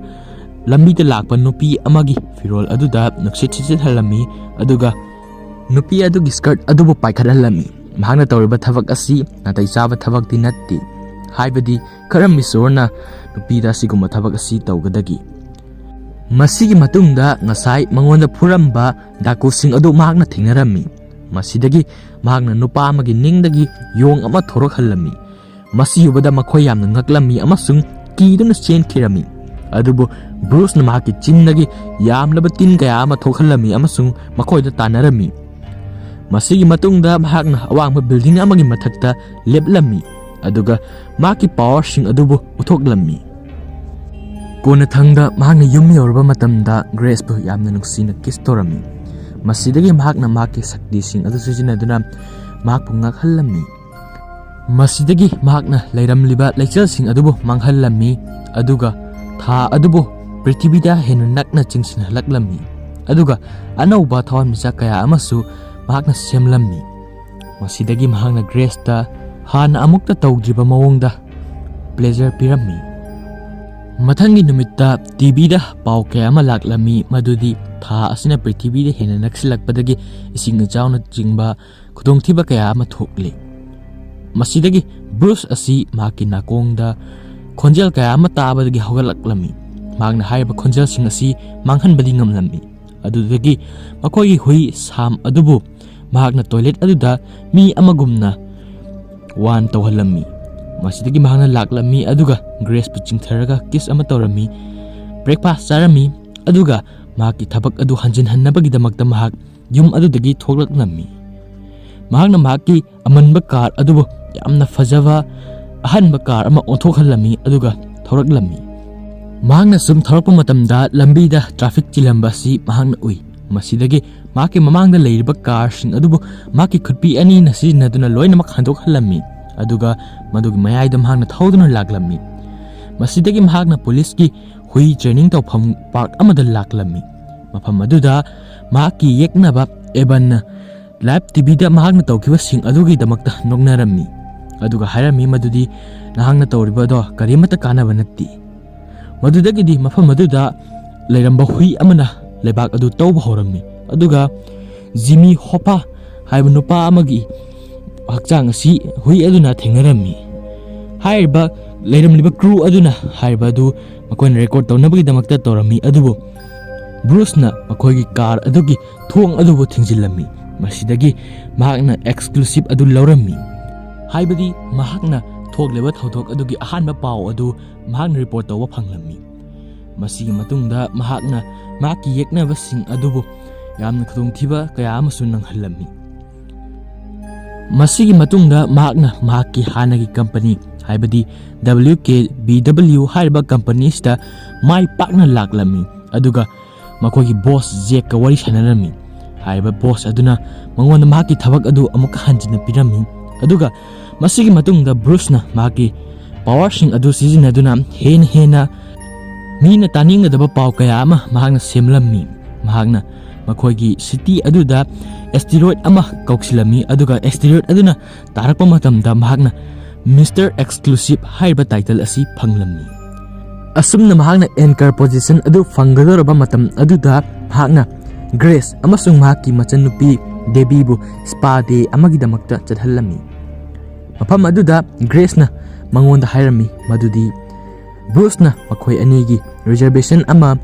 ꯂꯝꯕꯤꯗ ꯂꯥꯛꯄ ꯅꯨꯄꯤ ꯑꯃꯒꯤ ꯐꯤꯔꯣꯜ ꯑꯗꯨꯗ ꯅꯨꯡꯁꯤꯠ ꯁꯤꯠꯆꯤꯠꯍꯜꯂꯝꯃꯤ, ꯑꯗꯨꯒ ꯅꯨꯄꯤ ꯑꯗꯨꯒꯤ ꯁ꯭ꯀꯔꯠ ꯑꯗꯨꯕꯨ ꯄꯥꯏꯈꯠꯍꯜꯂꯝꯃꯤ꯫ ꯃꯍꯥꯛꯅ ꯇꯧꯔꯤꯕ ꯊꯕꯛ ꯑꯁꯤ ꯅꯥꯇꯩ ꯆꯥꯕ ꯊꯕꯛꯇꯤ ꯅꯠꯇꯦ, ꯍꯥꯏꯕꯗꯤ ꯀꯔꯝꯕ ꯏꯁꯣꯔꯅ ꯅꯨꯄꯤꯗ ꯑꯁꯤꯒꯨꯝꯕ ꯊꯕꯛ ꯑꯁꯤ ꯇꯧꯒꯗꯒꯦ? ꯃꯁꯤꯒꯤ ꯃꯇꯨꯡꯗ ꯉꯁꯥꯏ ꯃꯉꯣꯟꯗ ꯐꯨꯔꯝꯕ ꯗꯥꯀꯨꯁꯤꯡ ꯑꯗꯨ ꯃꯍꯥꯛꯅ ꯊꯦꯡꯅꯔꯝꯃꯤ꯫ ꯃꯁꯤꯗꯒꯤ ꯃꯍꯥꯛꯅ ꯅꯨꯄꯥ ꯑꯃꯒꯤ ꯅꯤꯡꯗꯒꯤ ꯌꯣꯡ ꯑꯃ ꯊꯣꯔꯛꯍꯜꯂꯝꯃꯤ꯫ ꯃꯁꯤ ꯎꯕꯗ ꯃꯈꯣꯏ ꯌꯥꯝꯅ ꯉꯛꯂꯝꯃꯤ ꯑꯃꯁꯨꯡ ꯀꯤꯗꯨꯅ ꯆꯦꯟꯈꯤꯔꯝꯃꯤ꯫ ꯑꯗꯨꯕꯨ ꯕ꯭ꯔꯨꯁꯅ ꯃꯍꯥꯛꯀꯤ ꯆꯤꯟꯗꯒꯤ ꯌꯥꯝꯂꯕ ꯇꯤꯟ ꯀꯌꯥ ꯑꯃ ꯊꯣꯛꯍꯜꯂꯝꯃꯤ ꯑꯃꯁꯨꯡ ꯃꯈꯣꯏꯗ ꯇꯥꯟꯅꯔꯝꯃꯤ꯫ ꯃꯁꯤꯒꯤ ꯃꯇꯨꯡꯗ ꯃꯍꯥꯛꯅ ꯑꯋꯥꯡꯕ ꯕꯤꯜꯗꯤꯡ ꯑꯃꯒꯤ ꯃꯊꯛꯇ ꯂꯦꯞꯂꯝꯃꯤ, ꯑꯗꯨꯒ ꯃꯍꯥꯛꯀꯤ ꯄꯥꯋꯔꯁꯤꯡ ꯑꯗꯨꯕꯨ ꯎꯠꯊꯣꯛꯂꯝꯃꯤ꯫ ꯀꯣꯟꯅꯊꯪꯗ ꯃꯍꯥꯛꯅ ꯌꯨꯝ ꯌꯧꯔꯕ ꯃꯇꯝꯗ ꯒ꯭ꯔꯦꯁꯄꯨ ꯌꯥꯝꯅ ꯅꯨꯡꯁꯤꯅ ꯀꯤꯁ ꯇꯧꯔꯝꯃꯤ꯫ ꯃꯁꯤꯗꯒꯤ ꯃꯍꯥꯛꯅ ꯃꯍꯥꯛꯀꯤ ꯁꯛꯇꯤꯁꯤꯡ ꯑꯗꯨ ꯁꯤꯖꯤꯟꯅꯗꯨꯅ ꯃꯍꯥꯛꯄꯨ ꯉꯛꯍꯜꯂꯝꯃꯤ꯫ ꯃꯁꯤꯗꯒꯤ ꯃꯍꯥꯛꯅ ꯂꯩꯔꯝꯂꯤꯕ ꯂꯩꯆꯤꯜꯁꯤꯡ ꯑꯗꯨꯕꯨ ꯃꯥꯡꯍꯜꯂꯝꯃꯤ, ꯑꯗꯨꯒ ꯊꯥ ꯑꯗꯨꯕꯨ ꯄ꯭ꯔꯤꯊꯤꯕꯤꯗ ꯍꯦꯟꯅ ꯅꯛꯅ ꯆꯤꯡꯁꯤꯟꯍꯜꯂꯛꯂꯝꯃꯤ, ꯑꯗꯨꯒ ꯑꯅꯧꯕ ꯊꯋꯥꯟꯃꯤꯆꯥꯛ ꯀꯌꯥ ꯑꯃꯁꯨ ꯃꯍꯥꯛꯅ ꯁꯦꯝꯂꯝꯃꯤ꯫ ꯃꯁꯤꯗꯒꯤ ꯃꯍꯥꯛꯅ ꯒ꯭ꯔꯦꯁꯇ ꯍꯥꯟꯅ ꯑꯃꯨꯛꯇ ꯇꯧꯗ꯭ꯔꯤꯕ ꯃꯑꯣꯡꯗ ꯄ꯭ꯂꯦꯖꯔ ꯄꯤꯔꯝꯃꯤ꯫ ꯃꯊꯪꯒꯤ ꯅꯨꯃꯤꯠꯇ ꯇꯤꯚꯤꯗ ꯄꯥꯎ ꯀꯌꯥ ꯑꯃ ꯂꯥꯛꯂꯝꯃꯤ, ꯃꯗꯨꯗꯤ ꯊꯥ ꯑꯁꯤꯅ ꯄ꯭ꯔꯤꯊꯤꯕꯤꯗ ꯍꯦꯟꯅ ꯅꯛꯁꯤꯜꯂꯛꯄꯗꯒꯤ ꯏꯁꯤꯡ ꯏꯆꯥꯎꯅꯆꯤꯡꯕ ꯈꯨꯗꯣꯡꯊꯤꯕ ꯀꯌꯥ ꯑꯃ ꯊꯣꯛꯂꯤ꯫ ꯃꯁꯤꯗꯒꯤ ꯕ꯭ꯔꯨꯁ ꯑꯁꯤ ꯃꯍꯥꯛꯀꯤ ꯅꯥꯀꯣꯡꯗ ꯈꯣꯟꯖꯦꯜ ꯀꯌꯥ ꯑꯃ ꯇꯥꯕꯗꯒꯤ ꯍꯧꯒꯠꯂꯛꯂꯝꯃꯤ꯫ ꯃꯍꯥꯛꯅ ꯍꯥꯏꯔꯤꯕ ꯈꯣꯟꯖꯦꯜꯁꯤꯡ ꯑꯁꯤ ꯃꯥꯡꯍꯟꯕꯗꯤ ꯉꯝꯂꯝꯃꯤ꯫ ꯑꯗꯨꯗꯒꯤ ꯃꯈꯣꯏꯒꯤ ꯍꯨꯏ ꯁꯥꯝ ꯑꯗꯨꯕꯨ ꯃꯍꯥꯛꯅ ꯇꯣꯏꯂꯦꯠ ꯑꯗꯨꯗ ꯃꯤ ꯑꯃꯒꯨꯝꯅ ꯋꯥꯟ ꯇꯧꯍꯜꯂꯝꯃꯤ꯫ ꯃꯁꯤꯗꯒꯤ ꯃꯍꯥꯛꯅ ꯂꯥꯛꯂꯝꯃꯤ, ꯑꯗꯨꯒ ꯒ꯭ꯔꯦꯁꯄꯨ ꯆꯤꯡꯊꯔꯒ ꯀꯤꯁ ꯑꯃ ꯇꯧꯔꯝꯃꯤ, ꯕ꯭ꯔꯦꯛꯐꯥꯁ ꯆꯥꯔꯝꯃꯤ, ꯑꯗꯨꯒ ꯃꯍꯥꯛꯀꯤ ꯊꯕꯛ ꯑꯗꯨ ꯍꯟꯖꯤꯟꯍꯟꯅꯕꯒꯤꯗꯃꯛꯇ ꯃꯍꯥꯛ ꯌꯨꯝ ꯑꯗꯨꯗꯒꯤ ꯊꯣꯛꯂꯛꯂꯝꯃꯤ꯫ ꯃꯍꯥꯛꯅ ꯃꯍꯥꯛꯀꯤ ꯑꯃꯟꯕ ꯀꯥꯔ ꯑꯗꯨꯕꯨ ꯌꯥꯝꯅ ꯐꯖꯕ ꯑꯍꯟꯕ ꯀꯥꯔ ꯑꯃ ꯑꯣꯟꯊꯣꯛꯍꯜꯂꯝꯃꯤ, ꯑꯗꯨꯒ ꯊꯧꯔꯛꯂꯝꯃꯤ꯫ ꯃꯍꯥꯛꯅ ꯁꯨꯝ ꯊꯧꯔꯛꯄ ꯃꯇꯝꯗ ꯂꯝꯕꯤꯗ ꯇ꯭ꯔꯥꯐꯤꯛ ꯆꯤꯜꯂꯝꯕ ꯑꯁꯤ ꯃꯍꯥꯛꯅ ꯎꯏ꯫ ꯃꯁꯤꯗꯒꯤ ꯃꯍꯥꯛꯀꯤ ꯃꯃꯥꯡꯗ ꯂꯩꯔꯤꯕ ꯀꯥꯔꯁꯤꯡ ꯑꯗꯨꯕꯨ ꯃꯍꯥꯛꯀꯤ ꯈꯨꯠꯄꯤ ꯑꯅꯤꯅ ꯁꯤꯖꯤꯟꯅꯗꯨꯅ ꯂꯣꯏꯅꯃꯛ ꯍꯟꯗꯣꯛꯍꯜꯂꯝꯃꯤ, ꯑꯗꯨꯒ ꯃꯗꯨꯒꯤ ꯃꯌꯥꯏꯗ ꯃꯍꯥꯛꯅ ꯊꯧꯗꯨꯅ ꯂꯥꯛꯂꯝꯃꯤ꯫ ꯃꯁꯤꯗꯒꯤ ꯃꯍꯥꯛꯅ ꯄꯨꯂꯤꯁꯀꯤ ꯍꯨꯏ ꯇ꯭ꯔꯦꯅꯤꯡ ꯇꯧꯐꯝ ꯄꯥꯔꯛ ꯑꯃꯗ ꯂꯥꯛꯂꯝꯃꯤ꯫ ꯃꯐꯝ ꯑꯗꯨꯗ ꯃꯍꯥꯛꯀꯤ ꯌꯦꯛꯅꯕ ꯑꯦꯕꯟꯅ ꯂꯥꯏꯚ ꯇꯤꯚꯤꯗ ꯃꯍꯥꯛꯅ ꯇꯧꯈꯤꯕꯁꯤꯡ ꯑꯗꯨꯒꯤꯗꯃꯛꯇ ꯅꯣꯛꯅꯔꯝꯃꯤ, ꯑꯗꯨꯒ ꯍꯥꯏꯔꯝꯃꯤ ꯃꯗꯨꯗꯤ ꯅꯍꯥꯛꯅ ꯇꯧꯔꯤꯕ ꯑꯗꯣ ꯀꯔꯤꯃꯠꯇ ꯀꯥꯟꯅꯕ ꯅꯠꯇꯦ꯫ ꯃꯗꯨꯗꯒꯤꯗꯤ ꯃꯐꯝ ꯑꯗꯨꯗ ꯂꯩꯔꯝꯕ ꯍꯨꯏ ꯑꯃꯅ ꯂꯩꯕꯥꯛ ꯑꯗꯨ ꯇꯧꯕ ꯍꯧꯔꯝꯃꯤ, ꯑꯗꯨꯒ ꯖꯤꯃꯤ ꯍꯣꯄꯥ ꯍꯥꯏꯕ ꯅꯨꯄꯥ ꯑꯃꯒꯤ ꯍꯛꯆꯥꯡ ꯑꯁꯤ ꯍꯨꯏ ꯑꯗꯨꯅ ꯊꯦꯡꯅꯔꯝꯃꯤ꯫ ꯍꯥꯏꯔꯤꯕ ꯂꯩꯔꯝꯂꯤꯕ ꯀ꯭ꯔꯨ ꯑꯗꯨꯅ ꯍꯥꯏꯔꯤꯕ ꯑꯗꯨ ꯃꯈꯣꯏꯅ ꯔꯦꯀꯣꯔꯗ ꯇꯧꯅꯕꯒꯤꯗꯃꯛꯇ ꯇꯧꯔꯝꯃꯤ, ꯑꯗꯨꯕꯨ ꯕ꯭ꯔꯨꯁꯅ ꯃꯈꯣꯏꯒꯤ ꯀꯥꯔ ꯑꯗꯨꯒꯤ ꯊꯣꯡ ꯑꯗꯨꯕꯨ ꯊꯤꯡꯖꯤꯜꯂꯝꯃꯤ꯫ ꯃꯁꯤꯗꯒꯤ ꯃꯍꯥꯛꯅ ꯑꯦꯛꯁꯀ꯭ꯂꯨꯁꯤꯞ ꯑꯗꯨ ꯂꯧꯔꯝꯃꯤ, ꯍꯥꯏꯕꯗꯤ ꯃꯍꯥꯛꯅ ꯊꯣꯛꯂꯤꯕ ꯊꯧꯗꯣꯛ ꯑꯗꯨꯒꯤ ꯑꯍꯥꯟꯕ ꯄꯥꯎ ꯑꯗꯨ ꯃꯍꯥꯛꯅ ꯔꯤꯄꯣꯔꯠ ꯇꯧꯕ ꯐꯪꯂꯝꯃꯤ꯫ ꯃꯁꯤꯒꯤ ꯃꯇꯨꯡꯗ ꯃꯍꯥꯛꯅ ꯃꯍꯥꯛꯀꯤ ꯌꯦꯛꯅꯕꯁꯤꯡ ꯑꯗꯨꯕꯨ ꯌꯥꯝꯅ ꯈꯨꯗꯣꯡꯊꯤꯕ ꯀꯌꯥ ꯑꯃꯁꯨ ꯅꯪꯍꯜꯂꯝꯃꯤ꯫ ꯃꯁꯤꯒꯤ ꯃꯇꯨꯡꯗ ꯃꯍꯥꯛꯅ ꯃꯍꯥꯛꯀꯤ ꯍꯥꯟꯅꯒꯤ ꯀꯝꯄꯅꯤ, ꯍꯥꯏꯕꯗꯤ W K B W ꯍꯥꯏꯔꯤꯕ ꯀꯝꯄꯅꯤ ꯑꯁꯤꯗ ꯃꯥꯏ ꯄꯥꯛꯅ ꯂꯥꯛꯂꯝꯃꯤ, ꯑꯗꯨꯒ ꯃꯈꯣꯏꯒꯤ ꯕꯣꯁ ꯖꯦꯛꯀ ꯋꯥꯔꯤ ꯁꯥꯟꯅꯔꯝꯃꯤ꯫ ꯍꯥꯏꯔꯤꯕ ꯕꯣꯁ ꯑꯗꯨꯅ ꯃꯉꯣꯟꯗ ꯃꯍꯥꯛꯀꯤ ꯊꯕꯛ ꯑꯗꯨ ꯑꯃꯨꯛꯀ ꯍꯟꯖꯤꯟꯅ ꯄꯤꯔꯝꯃꯤ, ꯑꯗꯨꯒ ꯃꯁꯤꯒꯤ ꯃꯇꯨꯡꯗ ꯕ꯭ꯔꯨꯁꯅ ꯃꯍꯥꯛꯀꯤ ꯄꯋꯥꯔꯁꯤꯡ ꯑꯗꯨ ꯁꯤꯖꯤꯟꯅꯗꯨꯅ ꯍꯦꯟꯅ ꯍꯦꯟꯅ ꯃꯤꯅ ꯇꯥꯅꯤꯡꯒꯗꯕ ꯄꯥꯎ ꯀꯌꯥ ꯑꯃ ꯃꯍꯥꯛꯅ ꯁꯦꯝꯂꯝꯃꯤ꯫ ꯃꯍꯥꯛꯅ ꯃꯈꯣꯏꯒꯤ ꯁꯤꯇꯤ ꯑꯗꯨꯗ ꯑꯦꯁꯇꯤꯔꯣꯏꯗ ꯑꯃ ꯀꯧꯁꯤꯜꯂꯝꯃꯤ, ꯑꯗꯨꯒ ꯑꯦꯁꯇꯤꯔꯣꯏꯗ ꯑꯗꯨꯅ ꯇꯥꯔꯛꯄ ꯃꯇꯝꯗ ꯃꯍꯥꯛꯅ ꯃꯤꯁꯇꯔ ꯑꯦꯛꯁꯀ꯭ꯂꯨꯁꯤꯞ ꯍꯥꯏꯔꯤꯕ ꯇꯥꯏꯇꯜ ꯑꯁꯤ ꯐꯪꯂꯝꯃꯤ꯫ ꯑꯁꯨꯝꯅ ꯃꯍꯥꯛꯅ ꯑꯦꯡꯀꯔ ꯄꯣꯖꯤꯁꯟ ꯑꯗꯨ ꯐꯪꯒꯗꯧꯔꯕ ꯃꯇꯝ ꯑꯗꯨꯗ ꯃꯍꯥꯛꯅ ꯒ꯭ꯔꯦꯁ ꯑꯃꯁꯨꯡ ꯃꯍꯥꯛꯀꯤ ꯃꯆꯟꯅꯨꯄꯤ ꯗꯦꯕꯤꯕꯨ ꯁ꯭ꯄꯥ ꯗꯦ ꯑꯃꯒꯤꯗꯃꯛꯇ ꯆꯠꯍꯜꯂꯝꯃꯤ꯫ ꯃꯐꯝ ꯑꯗꯨꯗ ꯒ꯭ꯔꯦꯁꯅ ꯃꯉꯣꯟꯗ ꯍꯥꯏꯔꯝꯃꯤ ꯃꯗꯨꯗꯤ ꯕ꯭ꯔꯨꯁꯅ ꯃꯈꯣꯏ ꯑꯅꯤꯒꯤ ꯔꯤꯖꯔꯕꯦꯁꯟ ꯑꯃ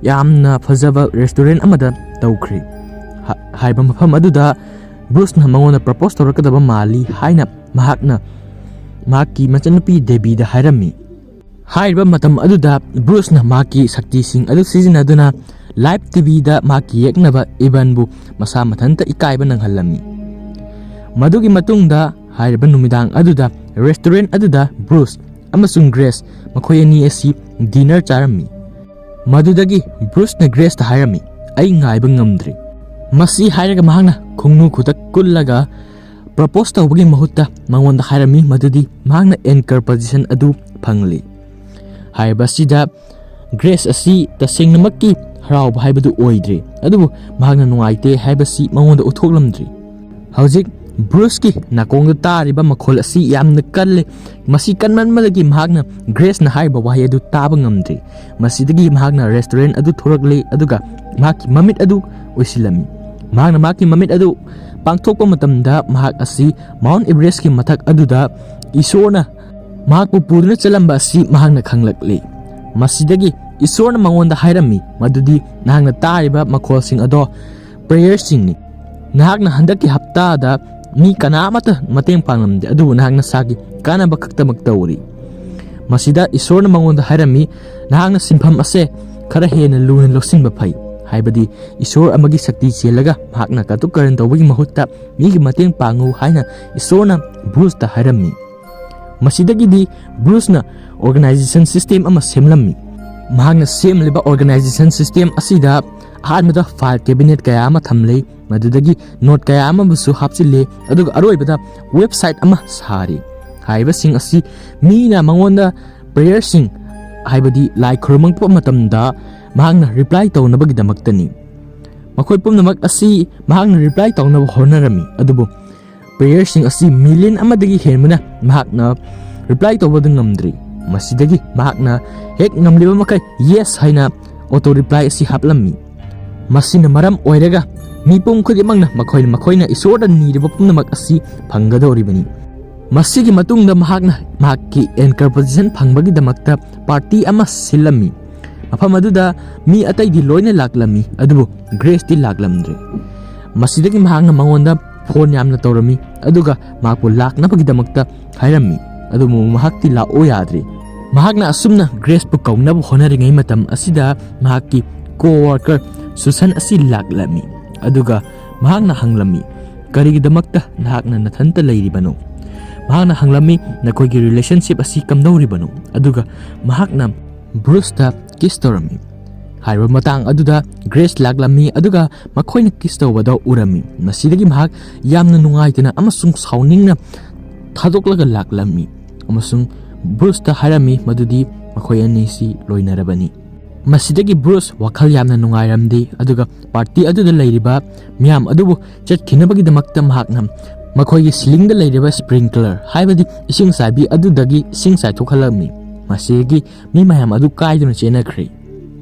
ꯌꯥꯝꯅ ꯐꯖꯕ ꯔꯦꯁꯇꯨꯔꯦꯟ ꯑꯃꯗ ꯇꯧꯈ꯭ꯔꯦ꯫ ꯍꯥ-, ꯍꯥꯏꯕ ꯃꯐꯝ ꯑꯗꯨꯗ ꯕ꯭ꯔꯨꯁꯅ ꯃꯉꯣꯟꯗ ꯄ꯭ꯔꯄꯣꯁ ꯇꯧꯔꯛꯀꯗꯕ ꯃꯥꯜꯂꯤ ꯍꯥꯏꯅ ꯃꯍꯥꯛꯅ ꯃꯍꯥꯛꯀꯤ ꯃꯆꯟꯅꯨꯄꯤ ꯗꯦꯕꯤꯗ ꯍꯥꯏꯔꯝꯃꯤ꯫ ꯍꯥꯏꯔꯤꯕ ꯃꯇꯝ ꯑꯗꯨꯗ ꯕ꯭ꯔꯨꯁꯅ ꯃꯍꯥꯛꯀꯤ ꯁꯛꯇꯤꯁꯤꯡ ꯑꯗꯨ ꯁꯤꯖꯤꯟꯅꯗꯨꯅ ꯂꯥꯏꯚ ꯇꯤꯚꯤꯗ ꯃꯍꯥꯛꯀꯤ ꯌꯦꯛꯅꯕ ꯏꯚꯟꯕꯨ ꯃꯁꯥ ꯃꯊꯟꯇ ꯏꯀꯥꯏꯕ ꯅꯪꯍꯜꯂꯝꯃꯤ꯫ ꯃꯗꯨꯒꯤ ꯃꯇꯨꯡꯗ ꯍꯥꯏꯔꯤꯕ ꯅꯨꯃꯤꯗꯥꯡ ꯑꯗꯨꯗ ꯔꯦꯁꯇꯨꯔꯦꯟ ꯑꯗꯨꯗ ꯕ꯭ꯔꯨꯁ ꯑꯃꯁꯨꯡ ꯒ꯭ꯔꯦꯁ ꯃꯈꯣꯏ ꯑꯅꯤ ꯑꯁꯤ ꯗꯤꯅꯔ ꯆꯥꯔꯝꯃꯤ꯫ ꯃꯗꯨꯗꯒꯤ ꯕ꯭ꯔꯨꯁꯅ ꯒ꯭ꯔꯦꯁꯇ ꯍꯥꯏꯔꯝꯃꯤ, "ꯑꯩ ꯉꯥꯏꯕ ꯉꯝꯗ꯭ꯔꯦ"꯫ ꯃꯁꯤ ꯍꯥꯏꯔꯒ ꯃꯍꯥꯛꯅ ꯈꯣꯡꯅꯨ ꯈꯨꯗꯛ ꯀꯨꯜꯂꯒ ꯄ꯭ꯔꯄꯣꯁ ꯇꯧꯕꯒꯤ ꯃꯍꯨꯠꯇ ꯃꯉꯣꯟꯗ ꯍꯥꯏꯔꯝꯃꯤ ꯃꯗꯨꯗꯤ ꯃꯍꯥꯛꯅ ꯑꯦꯡꯀꯔ ꯄꯣꯖꯤꯁꯟ ꯑꯗꯨ ꯐꯪꯂꯤ꯫ ꯍꯥꯏꯔꯤꯕ ꯑꯁꯤꯗ ꯒ꯭ꯔꯦꯁ ꯑꯁꯤ ꯇꯁꯦꯡꯅꯃꯛꯀꯤ ꯍꯔꯥꯎꯕ ꯍꯥꯏꯕꯗꯨ ꯑꯣꯏꯗ꯭ꯔꯦ, ꯑꯗꯨꯕꯨ ꯃꯍꯥꯛꯅ ꯅꯨꯡꯉꯥꯏꯇꯦ ꯍꯥꯏꯕꯁꯤ ꯃꯉꯣꯟꯗ ꯎꯠꯊꯣꯛꯂꯝꯗ꯭ꯔꯤ꯫ ꯍꯧꯖꯤꯛ ꯕ꯭ꯔꯨꯁꯀꯤ ꯅꯥꯀꯣꯡꯗ ꯇꯥꯔꯤꯕ ꯃꯈꯣꯜ ꯑꯁꯤ ꯌꯥꯝꯅ ꯀꯜꯂꯤ꯫ ꯃꯁꯤ ꯀꯟꯃꯟꯕꯗꯒꯤ ꯃꯍꯥꯛꯅ ꯒ꯭ꯔꯦꯁꯅ ꯍꯥꯏꯔꯤꯕ ꯋꯥꯍꯩ ꯑꯗꯨ ꯇꯥꯕ ꯉꯝꯗ꯭ꯔꯤ꯫ ꯃꯁꯤꯗꯒꯤ ꯃꯍꯥꯛꯅ ꯔꯦꯁꯇꯨꯔꯦꯟ ꯑꯗꯨ ꯊꯣꯔꯛꯂꯦ, ꯑꯗꯨꯒ ꯃꯍꯥꯛꯀꯤ ꯃꯃꯤꯠ ꯑꯗꯨ ꯎꯏꯁꯤꯜꯂꯝꯃꯤ꯫ ꯃꯍꯥꯛꯅ ꯃꯍꯥꯛꯀꯤ ꯃꯃꯤꯠ ꯑꯗꯨ ꯄꯥꯡꯊꯣꯛꯄ ꯃꯇꯝꯗ ꯃꯍꯥꯛ ꯑꯁꯤ ꯃꯥꯎꯟꯠ ꯑꯦꯚꯔꯦꯁꯀꯤ ꯃꯊꯛ ꯑꯗꯨꯗ ꯏꯁꯣꯔꯅ ꯃꯍꯥꯛꯄꯨ ꯄꯨꯗꯨꯅ ꯆꯠꯂꯝꯕ ꯑꯁꯤ ꯃꯍꯥꯛꯅ ꯈꯪꯂꯛꯂꯤ꯫ ꯃꯁꯤꯗꯒꯤ ꯏꯁꯣꯔꯅ ꯃꯉꯣꯟꯗ ꯍꯥꯏꯔꯝꯃꯤ ꯃꯗꯨꯗꯤ ꯅꯍꯥꯛꯅ ꯇꯥꯔꯤꯕ ꯃꯈꯣꯜꯁꯤꯡ ꯑꯗꯣ ꯄ꯭ꯔꯦꯌꯔꯁꯤꯡꯅꯤ꯫ ꯅꯍꯥꯛꯅ ꯍꯟꯗꯛꯀꯤ ꯍꯞꯇꯥꯗ ꯃꯤ ꯀꯅꯥ ꯑꯃꯠꯇ ꯃꯇꯦꯡ ꯄꯥꯡꯂꯝꯗꯦ, ꯑꯗꯨꯕꯨ ꯅꯍꯥꯛ ꯅꯁꯥꯒꯤ ꯀꯥꯟꯅꯕ ꯈꯛꯇꯃꯛ ꯇꯧꯔꯤ꯫ ꯃꯁꯤꯗ ꯏꯁꯣꯔꯅ ꯃꯉꯣꯟꯗ ꯍꯥꯏꯔꯝꯃꯤ, "ꯅꯍꯥꯛꯅ ꯁꯤꯟꯐꯝ ꯑꯁꯦ ꯈꯔ ꯍꯦꯟꯅ ꯂꯨꯅ ꯂꯧꯁꯤꯟꯕ ꯐꯩ"꯫ ꯍꯥꯏꯕꯗꯤ ꯏꯁꯣꯔ ꯑꯃꯒꯤ ꯁꯛꯇꯤ ꯆꯦꯜꯂꯒ ꯃꯍꯥꯛꯅ ꯀꯇꯨ ꯀꯔꯟ ꯇꯧꯕꯒꯤ ꯃꯍꯨꯠꯇ ꯃꯤꯒꯤ ꯃꯇꯦꯡ ꯄꯥꯡꯉꯨ ꯍꯥꯏꯅ ꯏꯁꯣꯔꯅ ꯕ꯭ꯔꯨꯁꯇ ꯍꯥꯏꯔꯝꯃꯤ꯫ ꯃꯁꯤꯗꯒꯤꯗꯤ ꯕ꯭ꯔꯨꯁꯅ organization system ꯑꯃ ꯁꯦꯝꯂꯝꯃꯤ꯫ ꯃꯍꯥꯛꯅ ꯁꯦꯝꯂꯤꯕ organization system ꯑꯁꯤꯗ ꯑꯍꯥꯟꯕꯗ file cabinet ꯀꯌꯥ ꯑꯃ ꯊꯝꯂꯦ, ꯃꯗꯨꯗꯒꯤ note ꯀꯌꯥ ꯑꯃꯕꯨꯁꯨ ꯍꯥꯞꯆꯤꯜꯂꯦ, ꯑꯗꯨꯒ ꯑꯔꯣꯏꯕꯗ website ꯑꯃ ꯁꯥꯔꯤ꯫ ꯍꯥꯏꯔꯤꯕꯁꯤꯡ ꯑꯁꯤ ꯃꯤꯅ ꯃꯉꯣꯟꯗ prayerꯁꯤꯡ, ꯍꯥꯏꯕꯗꯤ ꯂꯥꯏ ꯈꯨꯔꯨꯝꯃꯛꯄ ꯃꯇꯝꯗ ꯃꯍꯥꯛꯅ reply ꯇꯧꯅꯕꯒꯤꯗꯃꯛꯇꯅꯤ꯫ ꯃꯈꯣꯏ ꯄꯨꯝꯅꯃꯛ ꯑꯁꯤ ꯃꯍꯥꯛꯅ reply ꯇꯧꯅꯕ ꯍꯣꯠꯅꯔꯝꯃꯤ, ꯑꯗꯨꯕꯨ prayerꯁꯤꯡ ꯑꯁꯤ million ꯑꯃꯗꯒꯤ ꯍꯦꯟꯕꯅ ꯃꯍꯥꯛꯅ reply ꯇꯧꯕꯗ ꯉꯝꯗ꯭ꯔꯤ꯫ ꯃꯁꯤꯗꯒꯤ ꯃꯍꯥꯛꯅ ꯍꯦꯛ ꯉꯝꯂꯤꯕ ꯃꯈꯩ yes ꯍꯥꯏꯅ auto reply ꯑꯁꯤ ꯍꯥꯞꯂꯝꯃꯤ꯫ ꯃꯁꯤꯅ ꯃꯔꯝ ꯑꯣꯏꯔꯒ ꯃꯤꯄꯨꯝ ꯈꯨꯗꯤꯡꯃꯛꯅ ꯃꯈꯣꯏꯅ, ꯃꯈꯣꯏꯅ ꯏꯁꯣꯔꯗ ꯅꯤꯔꯤꯕ ꯄꯨꯝꯅꯃꯛ ꯑꯁꯤ ꯐꯪꯒꯗꯧꯔꯤꯕꯅꯤ꯫ ꯃꯁꯤꯒꯤ ꯃꯇꯨꯡꯗ ꯃꯍꯥꯛꯅ ꯃꯍꯥꯛꯀꯤ anchor position ꯐꯪꯕꯒꯤꯗꯃꯛꯇ party ꯑꯃ ꯁꯤꯜꯂꯝꯃꯤ꯫ ꯃꯐꯝ ꯑꯗꯨꯗ ꯃꯤ ꯑꯇꯩꯗꯤ ꯂꯣꯏꯅ ꯂꯥꯛꯂꯝꯃꯤ, ꯑꯗꯨꯕꯨ ꯒ꯭ꯔꯦꯁꯇꯤ ꯂꯥꯛꯂꯝꯗ꯭ꯔꯦ꯫ ꯃꯁꯤꯗꯒꯤ ꯃꯍꯥꯛꯅ ꯃꯉꯣꯟꯗ phone ꯌꯥꯝꯅ ꯇꯧꯔꯝꯃꯤ, ꯑꯗꯨꯒ ꯃꯍꯥꯛꯄꯨ ꯂꯥꯛꯅꯕꯒꯤꯗꯃꯛꯇ ꯍꯥꯏꯔꯝꯃꯤ, ꯑꯗꯨꯕꯨ ꯃꯍꯥꯛꯇꯤ ꯂꯥꯛꯑꯣ ꯌꯥꯗ꯭ꯔꯦ꯫ ꯃꯍꯥꯛꯅ ꯑꯁꯨꯝꯅ ꯒ꯭ꯔꯦꯁꯄꯨ ꯀꯧꯅꯕ ꯍꯣꯠꯅꯔꯤꯉꯩ ꯃꯇꯝ ꯑꯁꯤꯗ ꯃꯍꯥꯛꯀꯤ co-worker ꯁꯨꯁꯟ ꯑꯁꯤ ꯂꯥꯛꯂꯝꯃꯤ, ꯑꯗꯨꯒ ꯃꯍꯥꯛꯅ ꯍꯪꯂꯝꯃꯤ, "ꯀꯔꯤꯒꯤꯗꯃꯛꯇ ꯅꯍꯥꯛꯅ ꯅꯊꯟꯇ ꯂꯩꯔꯤꯕꯅꯣ?" ꯃꯍꯥꯛꯅ ꯍꯪꯂꯝꯃꯤ, "ꯅꯈꯣꯏꯒꯤ relationship ꯑꯁꯤ ꯀꯝꯗꯧꯔꯤꯕꯅꯣ?" ꯑꯗꯨꯒ ꯃꯍꯥꯛꯅ ꯕ꯭ꯔꯨꯁꯇ kiss ꯇꯧꯔꯝꯃꯤ꯫ ꯍꯥꯏꯔꯤꯕ ꯃꯇꯥꯡ ꯑꯗꯨꯗ ꯒ꯭ꯔꯦꯁ ꯂꯥꯛꯂꯝꯃꯤ, ꯑꯗꯨꯒ ꯃꯈꯣꯏꯅ kiss ꯇꯧꯕꯗ ꯎꯔꯝꯃꯤ꯫ ꯃꯁꯤꯗꯒꯤ ꯃꯍꯥꯛ ꯌꯥꯝꯅ ꯅꯨꯡꯉꯥꯏꯇꯅ ꯑꯃꯁꯨꯡ ꯁꯥꯎꯅꯤꯡꯅ ꯊꯥꯗꯣꯛꯂꯒ ꯂꯥꯛꯂꯝꯃꯤ, ꯑꯃꯁꯨꯡ ꯕ꯭ꯔꯨꯁꯇ ꯍꯥꯏꯔꯝꯃꯤ ꯃꯗꯨꯗꯤ ꯃꯈꯣꯏ ꯑꯅꯤꯁꯤ ꯂꯣꯏꯅꯔꯕꯅꯤ꯫ ꯃꯁꯤꯗꯒꯤ ꯕ꯭ꯔꯨꯁ ꯋꯥꯈꯜ ꯌꯥꯝꯅ ꯅꯨꯡꯉꯥꯏꯔꯝꯗꯦ, ꯑꯗꯨꯒ party ꯑꯗꯨꯗ ꯂꯩꯔꯤꯕ ꯃꯤꯌꯥꯝ ꯑꯗꯨꯕꯨ ꯆꯠꯈꯤꯅꯕꯒꯤꯗꯃꯛꯇ ꯃꯍꯥꯛꯅ ꯃꯈꯣꯏꯒꯤ ceilingꯗ ꯂꯩꯔꯤꯕ sprinkler, ꯍꯥꯏꯕꯗꯤ ꯏꯁꯤꯡ ꯆꯥꯏꯕꯤ ꯑꯗꯨꯗꯒꯤ ꯏꯁꯤꯡ ꯆꯥꯏꯊꯣꯛꯍꯜꯂꯝꯃꯤ꯫ ꯃꯁꯤꯗꯒꯤ ꯃꯤ ꯃꯌꯥꯝ ꯑꯗꯨ ꯀꯥꯏꯗꯨꯅ ꯆꯦꯟꯅꯈ꯭ꯔꯦ꯫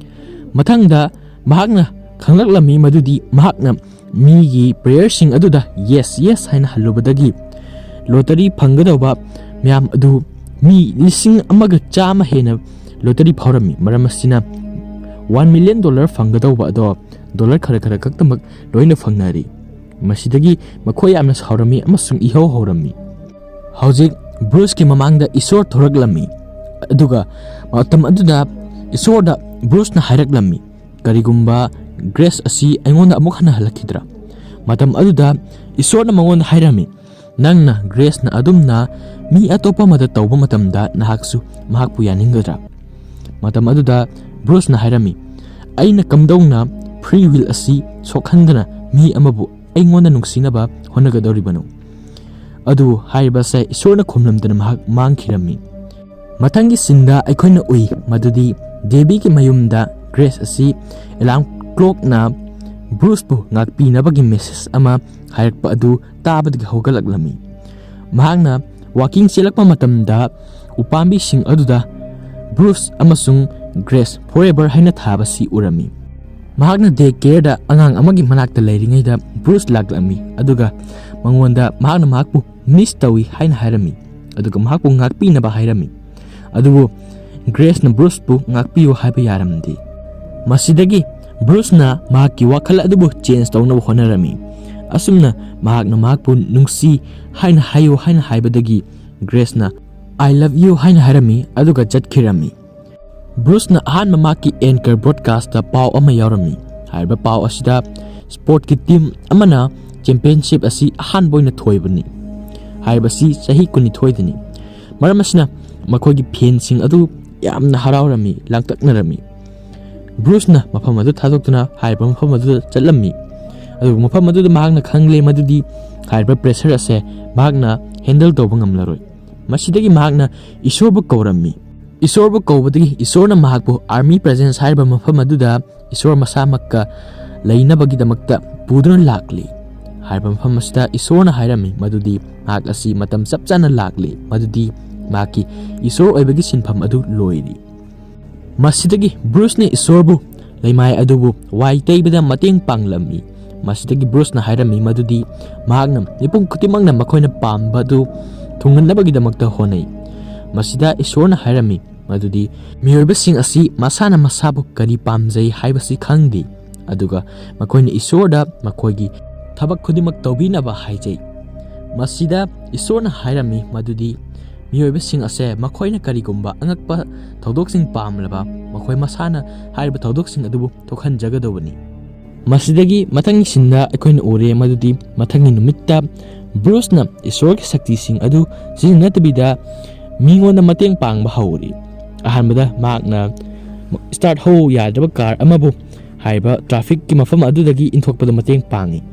ꯃꯊꯪꯗ ꯃꯍꯥꯛꯅ ꯈꯪꯂꯛꯂꯝꯃꯤ ꯃꯗꯨꯗꯤ ꯃꯍꯥꯛꯅ ꯃꯤꯒꯤ prayerꯁꯤꯡ ꯑꯗꯨꯗ yes, yes ꯍꯥꯏꯅ ꯍꯜꯂꯨꯕꯗꯒꯤ lottery ꯐꯪꯒꯗꯧꯕ ꯃꯌꯥꯝ ꯑꯗꯨ ꯃꯤ ꯂꯤꯁꯤꯡ ꯑꯃꯒ ꯆꯥꯝꯃ ꯍꯦꯟꯅ lottery ꯐꯥꯎꯔꯝꯃꯤ꯫ ꯃꯔꯝ ꯑꯁꯤꯅ one million dollar ꯐꯪꯒꯗꯧꯕ ꯑꯗꯣ dollar ꯈꯔ ꯈꯔ ꯈꯛꯇꯃꯛ ꯂꯣꯏꯅ ꯐꯪꯅꯔꯤ꯫ ꯃꯁꯤꯗꯒꯤ ꯃꯈꯣꯏ ꯌꯥꯝꯅ ꯁꯥꯎꯔꯝꯃꯤ ꯑꯃꯁꯨꯡ ꯏꯍꯧ ꯍꯧꯔꯝꯃꯤ꯫ ꯍꯧꯖꯤꯛ ꯕ꯭ꯔꯨꯁꯀꯤ ꯃꯃꯥꯡꯗ ꯏꯁꯣꯔ ꯊꯣꯔꯛꯂꯝꯃꯤ꯫ ꯑꯗꯨꯒ ꯃꯇꯝ ꯑꯗꯨꯗ ꯏꯁꯣꯔꯗ ꯕ꯭ꯔꯨꯁꯅ ꯍꯥꯏꯔꯛꯂꯝꯃꯤ, "ꯀꯔꯤꯒꯨꯝꯕ ꯒ꯭ꯔꯦꯁ ꯑꯁꯤ ꯑꯩꯉꯣꯟꯗ ꯑꯃꯨꯛ ꯍꯟꯅ ꯍꯜꯂꯛꯈꯤꯗ꯭ꯔꯥ?" ꯃꯇꯝ ꯑꯗꯨꯗ ꯏꯁꯣꯔꯅ ꯃꯉꯣꯟꯗ ꯍꯥꯏꯔꯝꯃꯤ, "ꯅꯪꯅ ꯒ꯭ꯔꯦꯁꯅ ꯑꯗꯨꯝꯅ ꯃꯤ ꯑꯇꯣꯞꯄ ꯑꯃꯗ ꯇꯧꯕ ꯃꯇꯝꯗ ꯅꯍꯥꯛꯁꯨ ꯃꯍꯥꯛꯄꯨ ꯌꯥꯅꯤꯡꯒꯗ꯭ꯔꯥ?" ꯃꯇꯝ ꯑꯗꯨꯗ ꯕ꯭ꯔꯨꯁꯅ ꯍꯥꯏꯔꯝꯃꯤ, "ꯑꯩꯅ ꯀꯝꯗꯧꯅ ꯐ꯭ꯔꯤ ꯋꯤꯜ ꯑꯁꯤ ꯁꯣꯛꯍꯟꯗꯅ ꯃꯤ ꯑꯃꯕꯨ ꯑꯩꯉꯣꯟꯗ ꯅꯨꯡꯁꯤꯅꯕ ꯍꯣꯠꯅꯒꯗꯧꯔꯤꯕꯅꯣ?" ꯑꯗꯨꯕꯨ ꯍꯥꯏꯔꯤꯕꯁꯦ ꯏꯁꯣꯔꯅ ꯈꯨꯝꯂꯝꯗꯅ ꯃꯍꯥꯛ ꯃꯥꯡꯈꯤꯔꯝꯃꯤ꯫ ꯃꯊꯪꯒꯤ ꯁꯤꯟꯗ ꯑꯩꯈꯣꯏꯅ ꯎꯏ ꯃꯗꯨꯗꯤ ꯗꯦꯕꯤꯒꯤ ꯃꯌꯨꯝꯗ ꯒ꯭ꯔꯦꯁ ꯑꯁꯤ ꯑꯦꯂꯥꯔꯝ ꯀ꯭ꯂꯣꯛꯅ ꯕ꯭ꯔꯨꯁꯄꯨ ꯉꯥꯛꯄꯤꯅꯕꯒꯤ ꯃꯦꯁꯦꯖ ꯑꯃ ꯍꯥꯏꯔꯛꯄ ꯑꯗꯨ ꯇꯥꯕꯗꯒꯤ ꯍꯧꯒꯠꯂꯛꯂꯝꯃꯤ꯫ ꯃꯍꯥꯛꯅ ꯋꯥꯀꯤꯡ ꯆꯦꯜꯂꯛꯄ ꯃꯇꯝꯗ ꯎꯄꯥꯝꯕꯤꯁꯤꯡ ꯑꯗꯨꯗ ꯕ꯭ꯔꯨꯁ ꯑꯃꯁꯨꯡ ꯒ꯭ꯔꯦꯁ ꯐꯣꯔꯑꯦꯚꯔ ꯍꯥꯏꯅ ꯊꯥꯕꯁꯤ ꯎꯔꯝꯃꯤ꯫ ꯃꯍꯥꯛꯅ ꯗꯦ ꯀꯦꯌꯔꯗ ꯑꯉꯥꯡ ꯑꯃꯒꯤ ꯃꯅꯥꯛꯇ ꯂꯩꯔꯤꯉꯩꯗ ꯕ꯭ꯔꯨꯁ ꯂꯥꯛꯂꯝꯃꯤ, ꯑꯗꯨꯒ ꯃꯉꯣꯟꯗ ꯃꯍꯥꯛꯅ ꯃꯍꯥꯛꯄꯨ ꯃꯤꯁ ꯇꯧꯏ ꯍꯥꯏꯅ ꯍꯥꯏꯔꯝꯃꯤ, ꯑꯗꯨꯒ ꯃꯍꯥꯛꯄꯨ ꯉꯥꯛꯄꯤꯅꯕ ꯍꯥꯏꯔꯝꯃꯤ꯫ ꯑꯗꯨꯕꯨ ꯒ꯭ꯔꯦꯁꯅ ꯕ꯭ꯔꯨꯁꯄꯨ ꯉꯥꯛꯄꯤꯌꯨ ꯍꯥꯏꯕ ꯌꯥꯔꯝꯗꯦ꯫ ꯃꯁꯤꯗꯒꯤ ꯕ꯭ꯔꯨꯁꯅ ꯃꯍꯥꯛꯀꯤ ꯋꯥꯈꯜ ꯑꯗꯨꯕꯨ ꯆꯦꯟꯖ ꯇꯧꯅꯕ ꯍꯣꯠꯅꯔꯝꯃꯤ꯫ ꯑꯁꯨꯝꯅ ꯃꯍꯥꯛꯅ ꯃꯍꯥꯛꯄꯨ ꯅꯨꯡꯁꯤ ꯍꯥꯏꯅ ꯍꯥꯏꯌꯨ ꯍꯥꯏꯅ ꯍꯥꯏꯕꯗꯒꯤ ꯒ꯭ꯔꯦꯁꯅ "I love you" ꯍꯥꯏꯅ ꯍꯥꯏꯔꯝꯃꯤ, ꯑꯗꯨꯒ ꯆꯠꯈꯤꯔꯝꯃꯤ꯫ ꯕ꯭ꯔꯨꯁꯅ ꯑꯍꯥꯟꯕ ꯃꯍꯥꯛꯀꯤ ꯑꯦꯡꯀꯔ ꯕ꯭ꯔꯣꯗꯀꯥꯁꯇ ꯄꯥꯎ ꯑꯃ ꯌꯥꯎꯔꯝꯃꯤ꯫ ꯍꯥꯏꯔꯤꯕ ꯄꯥꯎ ꯑꯁꯤꯗ ꯁ꯭ꯄꯣꯔꯠꯀꯤ ꯇꯤꯝ ꯑꯃꯅ ꯆꯦꯝꯄꯤꯌꯟꯁꯤꯞ ꯑꯁꯤ ꯑꯍꯥꯟꯕ ꯑꯣꯏꯅ ꯊꯣꯏꯕꯅꯤ꯫ ꯍꯥꯏꯔꯤꯕꯁꯤ ꯆꯍꯤ ꯀꯨꯟꯅꯤꯊꯣꯏꯗꯅꯤ꯫ ꯃꯔꯝ ꯑꯁꯤꯅ ꯃꯈꯣꯏꯒꯤ ꯐꯦꯟꯁꯤꯡ ꯑꯗꯨ ꯌꯥꯝꯅ ꯍꯔꯥꯎꯔꯝꯃꯤ, ꯂꯥꯡꯇꯛꯅꯔꯝꯃꯤ꯫ ꯕ꯭ꯔꯨꯁꯅ ꯃꯐꯝ ꯑꯗꯨ ꯊꯥꯗꯣꯛꯇꯨꯅ ꯍꯥꯏꯔꯤꯕ ꯃꯐꯝ ꯑꯗꯨꯗ ꯆꯠꯂꯝꯃꯤ꯫ ꯑꯗꯨꯕꯨ ꯃꯐꯝ ꯑꯗꯨꯗ ꯃꯍꯥꯛꯅ ꯈꯪꯂꯦ ꯃꯗꯨꯗꯤ ꯍꯥꯏꯔꯤꯕ ꯄ꯭ꯔꯦꯁꯔ ꯑꯁꯦ ꯃꯍꯥꯛꯅ ꯍꯦꯟꯗꯜ ꯇꯧꯕ ꯉꯝꯂꯔꯣꯏ꯫ ꯃꯁꯤꯗꯒꯤ ꯃꯍꯥꯛꯅ ꯏꯁꯣꯔꯕꯨ ꯀꯧꯔꯝꯃꯤ꯫ ꯏꯁꯣꯔꯕꯨ ꯀꯧꯕꯗꯒꯤ ꯏꯁꯣꯔꯅ ꯃꯍꯥꯛꯄꯨ ꯑꯥꯔꯃꯤ ꯄ꯭ꯔꯦꯖꯦꯟꯁ ꯍꯥꯏꯔꯤꯕ ꯃꯐꯝ ꯑꯗꯨꯗ ꯏꯁꯣꯔ ꯃꯁꯥꯃꯛꯀ ꯂꯩꯅꯕꯒꯤꯗꯃꯛꯇ ꯄꯨꯗꯨꯅ ꯂꯥꯛꯂꯤ꯫ ꯍꯥꯏꯔꯤꯕ ꯃꯐꯝ ꯑꯁꯤꯗ ꯏꯁꯣꯔꯅ ꯍꯥꯏꯔꯝꯃꯤ ꯃꯗꯨꯗꯤ ꯃꯍꯥꯛ ꯑꯁꯤ ꯃꯇꯝ ꯆꯞ ꯆꯥꯅ ꯂꯥꯛꯂꯤ, ꯃꯗꯨꯗꯤ ꯃꯍꯥꯛꯀꯤ ꯏꯁꯣꯔ ꯑꯣꯏꯕꯒꯤ ꯁꯤꯟꯐꯝ ꯑꯗꯨ ꯂꯣꯏꯔꯤ꯫ ꯃꯁꯤꯗꯒꯤ ꯕ꯭ꯔꯨꯁꯅ ꯏꯁꯣꯔꯕꯨ ꯂꯩꯃꯥꯏ ꯑꯗꯨꯕꯨ ꯋꯥꯏ ꯇꯩꯕꯗ ꯃꯇꯦꯡ ꯄꯥꯡꯂꯝꯃꯤ꯫ ꯃꯁꯤꯗꯒꯤ ꯕ꯭ꯔꯨꯁꯅ ꯍꯥꯏꯔꯝꯃꯤ ꯃꯗꯨꯗꯤ ꯃꯍꯥꯛꯅ ꯃꯤꯄꯨꯝ ꯈꯨꯗꯤꯡꯃꯛꯅ ꯃꯈꯣꯏꯅ ꯄꯥꯝꯕꯗꯨ ꯊꯨꯡꯍꯟꯅꯕꯒꯤꯗꯃꯛꯇ ꯍꯣꯠꯅꯩ꯫ ꯃꯁꯤꯗ ꯏꯁꯣꯔꯅ ꯍꯥꯏꯔꯝꯃꯤ ꯃꯗꯨꯗꯤ ꯃꯤꯑꯣꯏꯕꯁꯤꯡ ꯑꯁꯤ ꯃꯁꯥꯅ ꯃꯁꯥꯕꯨ ꯀꯔꯤ ꯄꯥꯝꯖꯩ ꯍꯥꯏꯕꯁꯤ ꯈꯪꯗꯦ, ꯑꯗꯨꯒ ꯃꯈꯣꯏꯅ ꯏꯁꯣꯔꯗ ꯃꯈꯣꯏꯒꯤ ꯊꯕꯛ ꯈꯨꯗꯤꯡꯃꯛ ꯇꯧꯕꯤꯅꯕ ꯍꯥꯏꯖꯩ꯫ ꯃꯁꯤꯗ ꯏꯁꯣꯔꯅ ꯍꯥꯏꯔꯝꯃꯤ ꯃꯗꯨꯗꯤ ꯃꯤꯑꯣꯏꯕꯁꯤꯡ ꯑꯁꯦ ꯃꯈꯣꯏꯅ ꯀꯔꯤꯒꯨꯝꯕ ꯑꯉꯛꯄ ꯊꯧꯗꯣꯛꯁꯤꯡ ꯄꯥꯝꯂꯕ, ꯃꯈꯣꯏ ꯃꯁꯥꯅ ꯍꯥꯏꯔꯤꯕ ꯊꯧꯗꯣꯛꯁꯤꯡ ꯑꯗꯨꯕꯨ ꯊꯣꯛꯍꯟꯖꯒꯗꯧꯕꯅꯤ꯫ ꯃꯁꯤꯗꯒꯤ ꯃꯊꯪꯒꯤ ꯁꯤꯟꯗ ꯑꯩꯈꯣꯏꯅ ꯎꯔꯦ ꯃꯗꯨꯗꯤ ꯃꯊꯪꯒꯤ ꯅꯨꯃꯤꯠꯇ ꯕ꯭ꯔꯨꯁꯅ ꯏꯁꯣꯔꯒꯤ ꯁꯛꯇꯤꯁꯤꯡ ꯑꯗꯨ ꯁꯤꯖꯤꯟꯅꯗꯕꯤꯗ ꯃꯤꯉꯣꯟꯗ ꯃꯇꯦꯡ ꯄꯥꯡꯕ ꯍꯧꯔꯤ꯫ ꯑꯍꯥꯟꯕꯗ ꯃꯍꯥꯛꯅ ꯁ꯭ꯇꯥꯔꯠ ꯍꯧ ꯌꯥꯗ꯭ꯔꯕ ꯀꯥꯔ ꯑꯃꯕꯨ ꯍꯥꯏꯔꯤꯕ ꯇ꯭ꯔꯥꯐꯤꯛꯀꯤ ꯃꯐꯝ ꯑꯗꯨꯗꯒꯤ ꯏꯟꯊꯣꯛꯄꯗ ꯃꯇꯦꯡ ꯄꯥꯡꯉꯤ꯫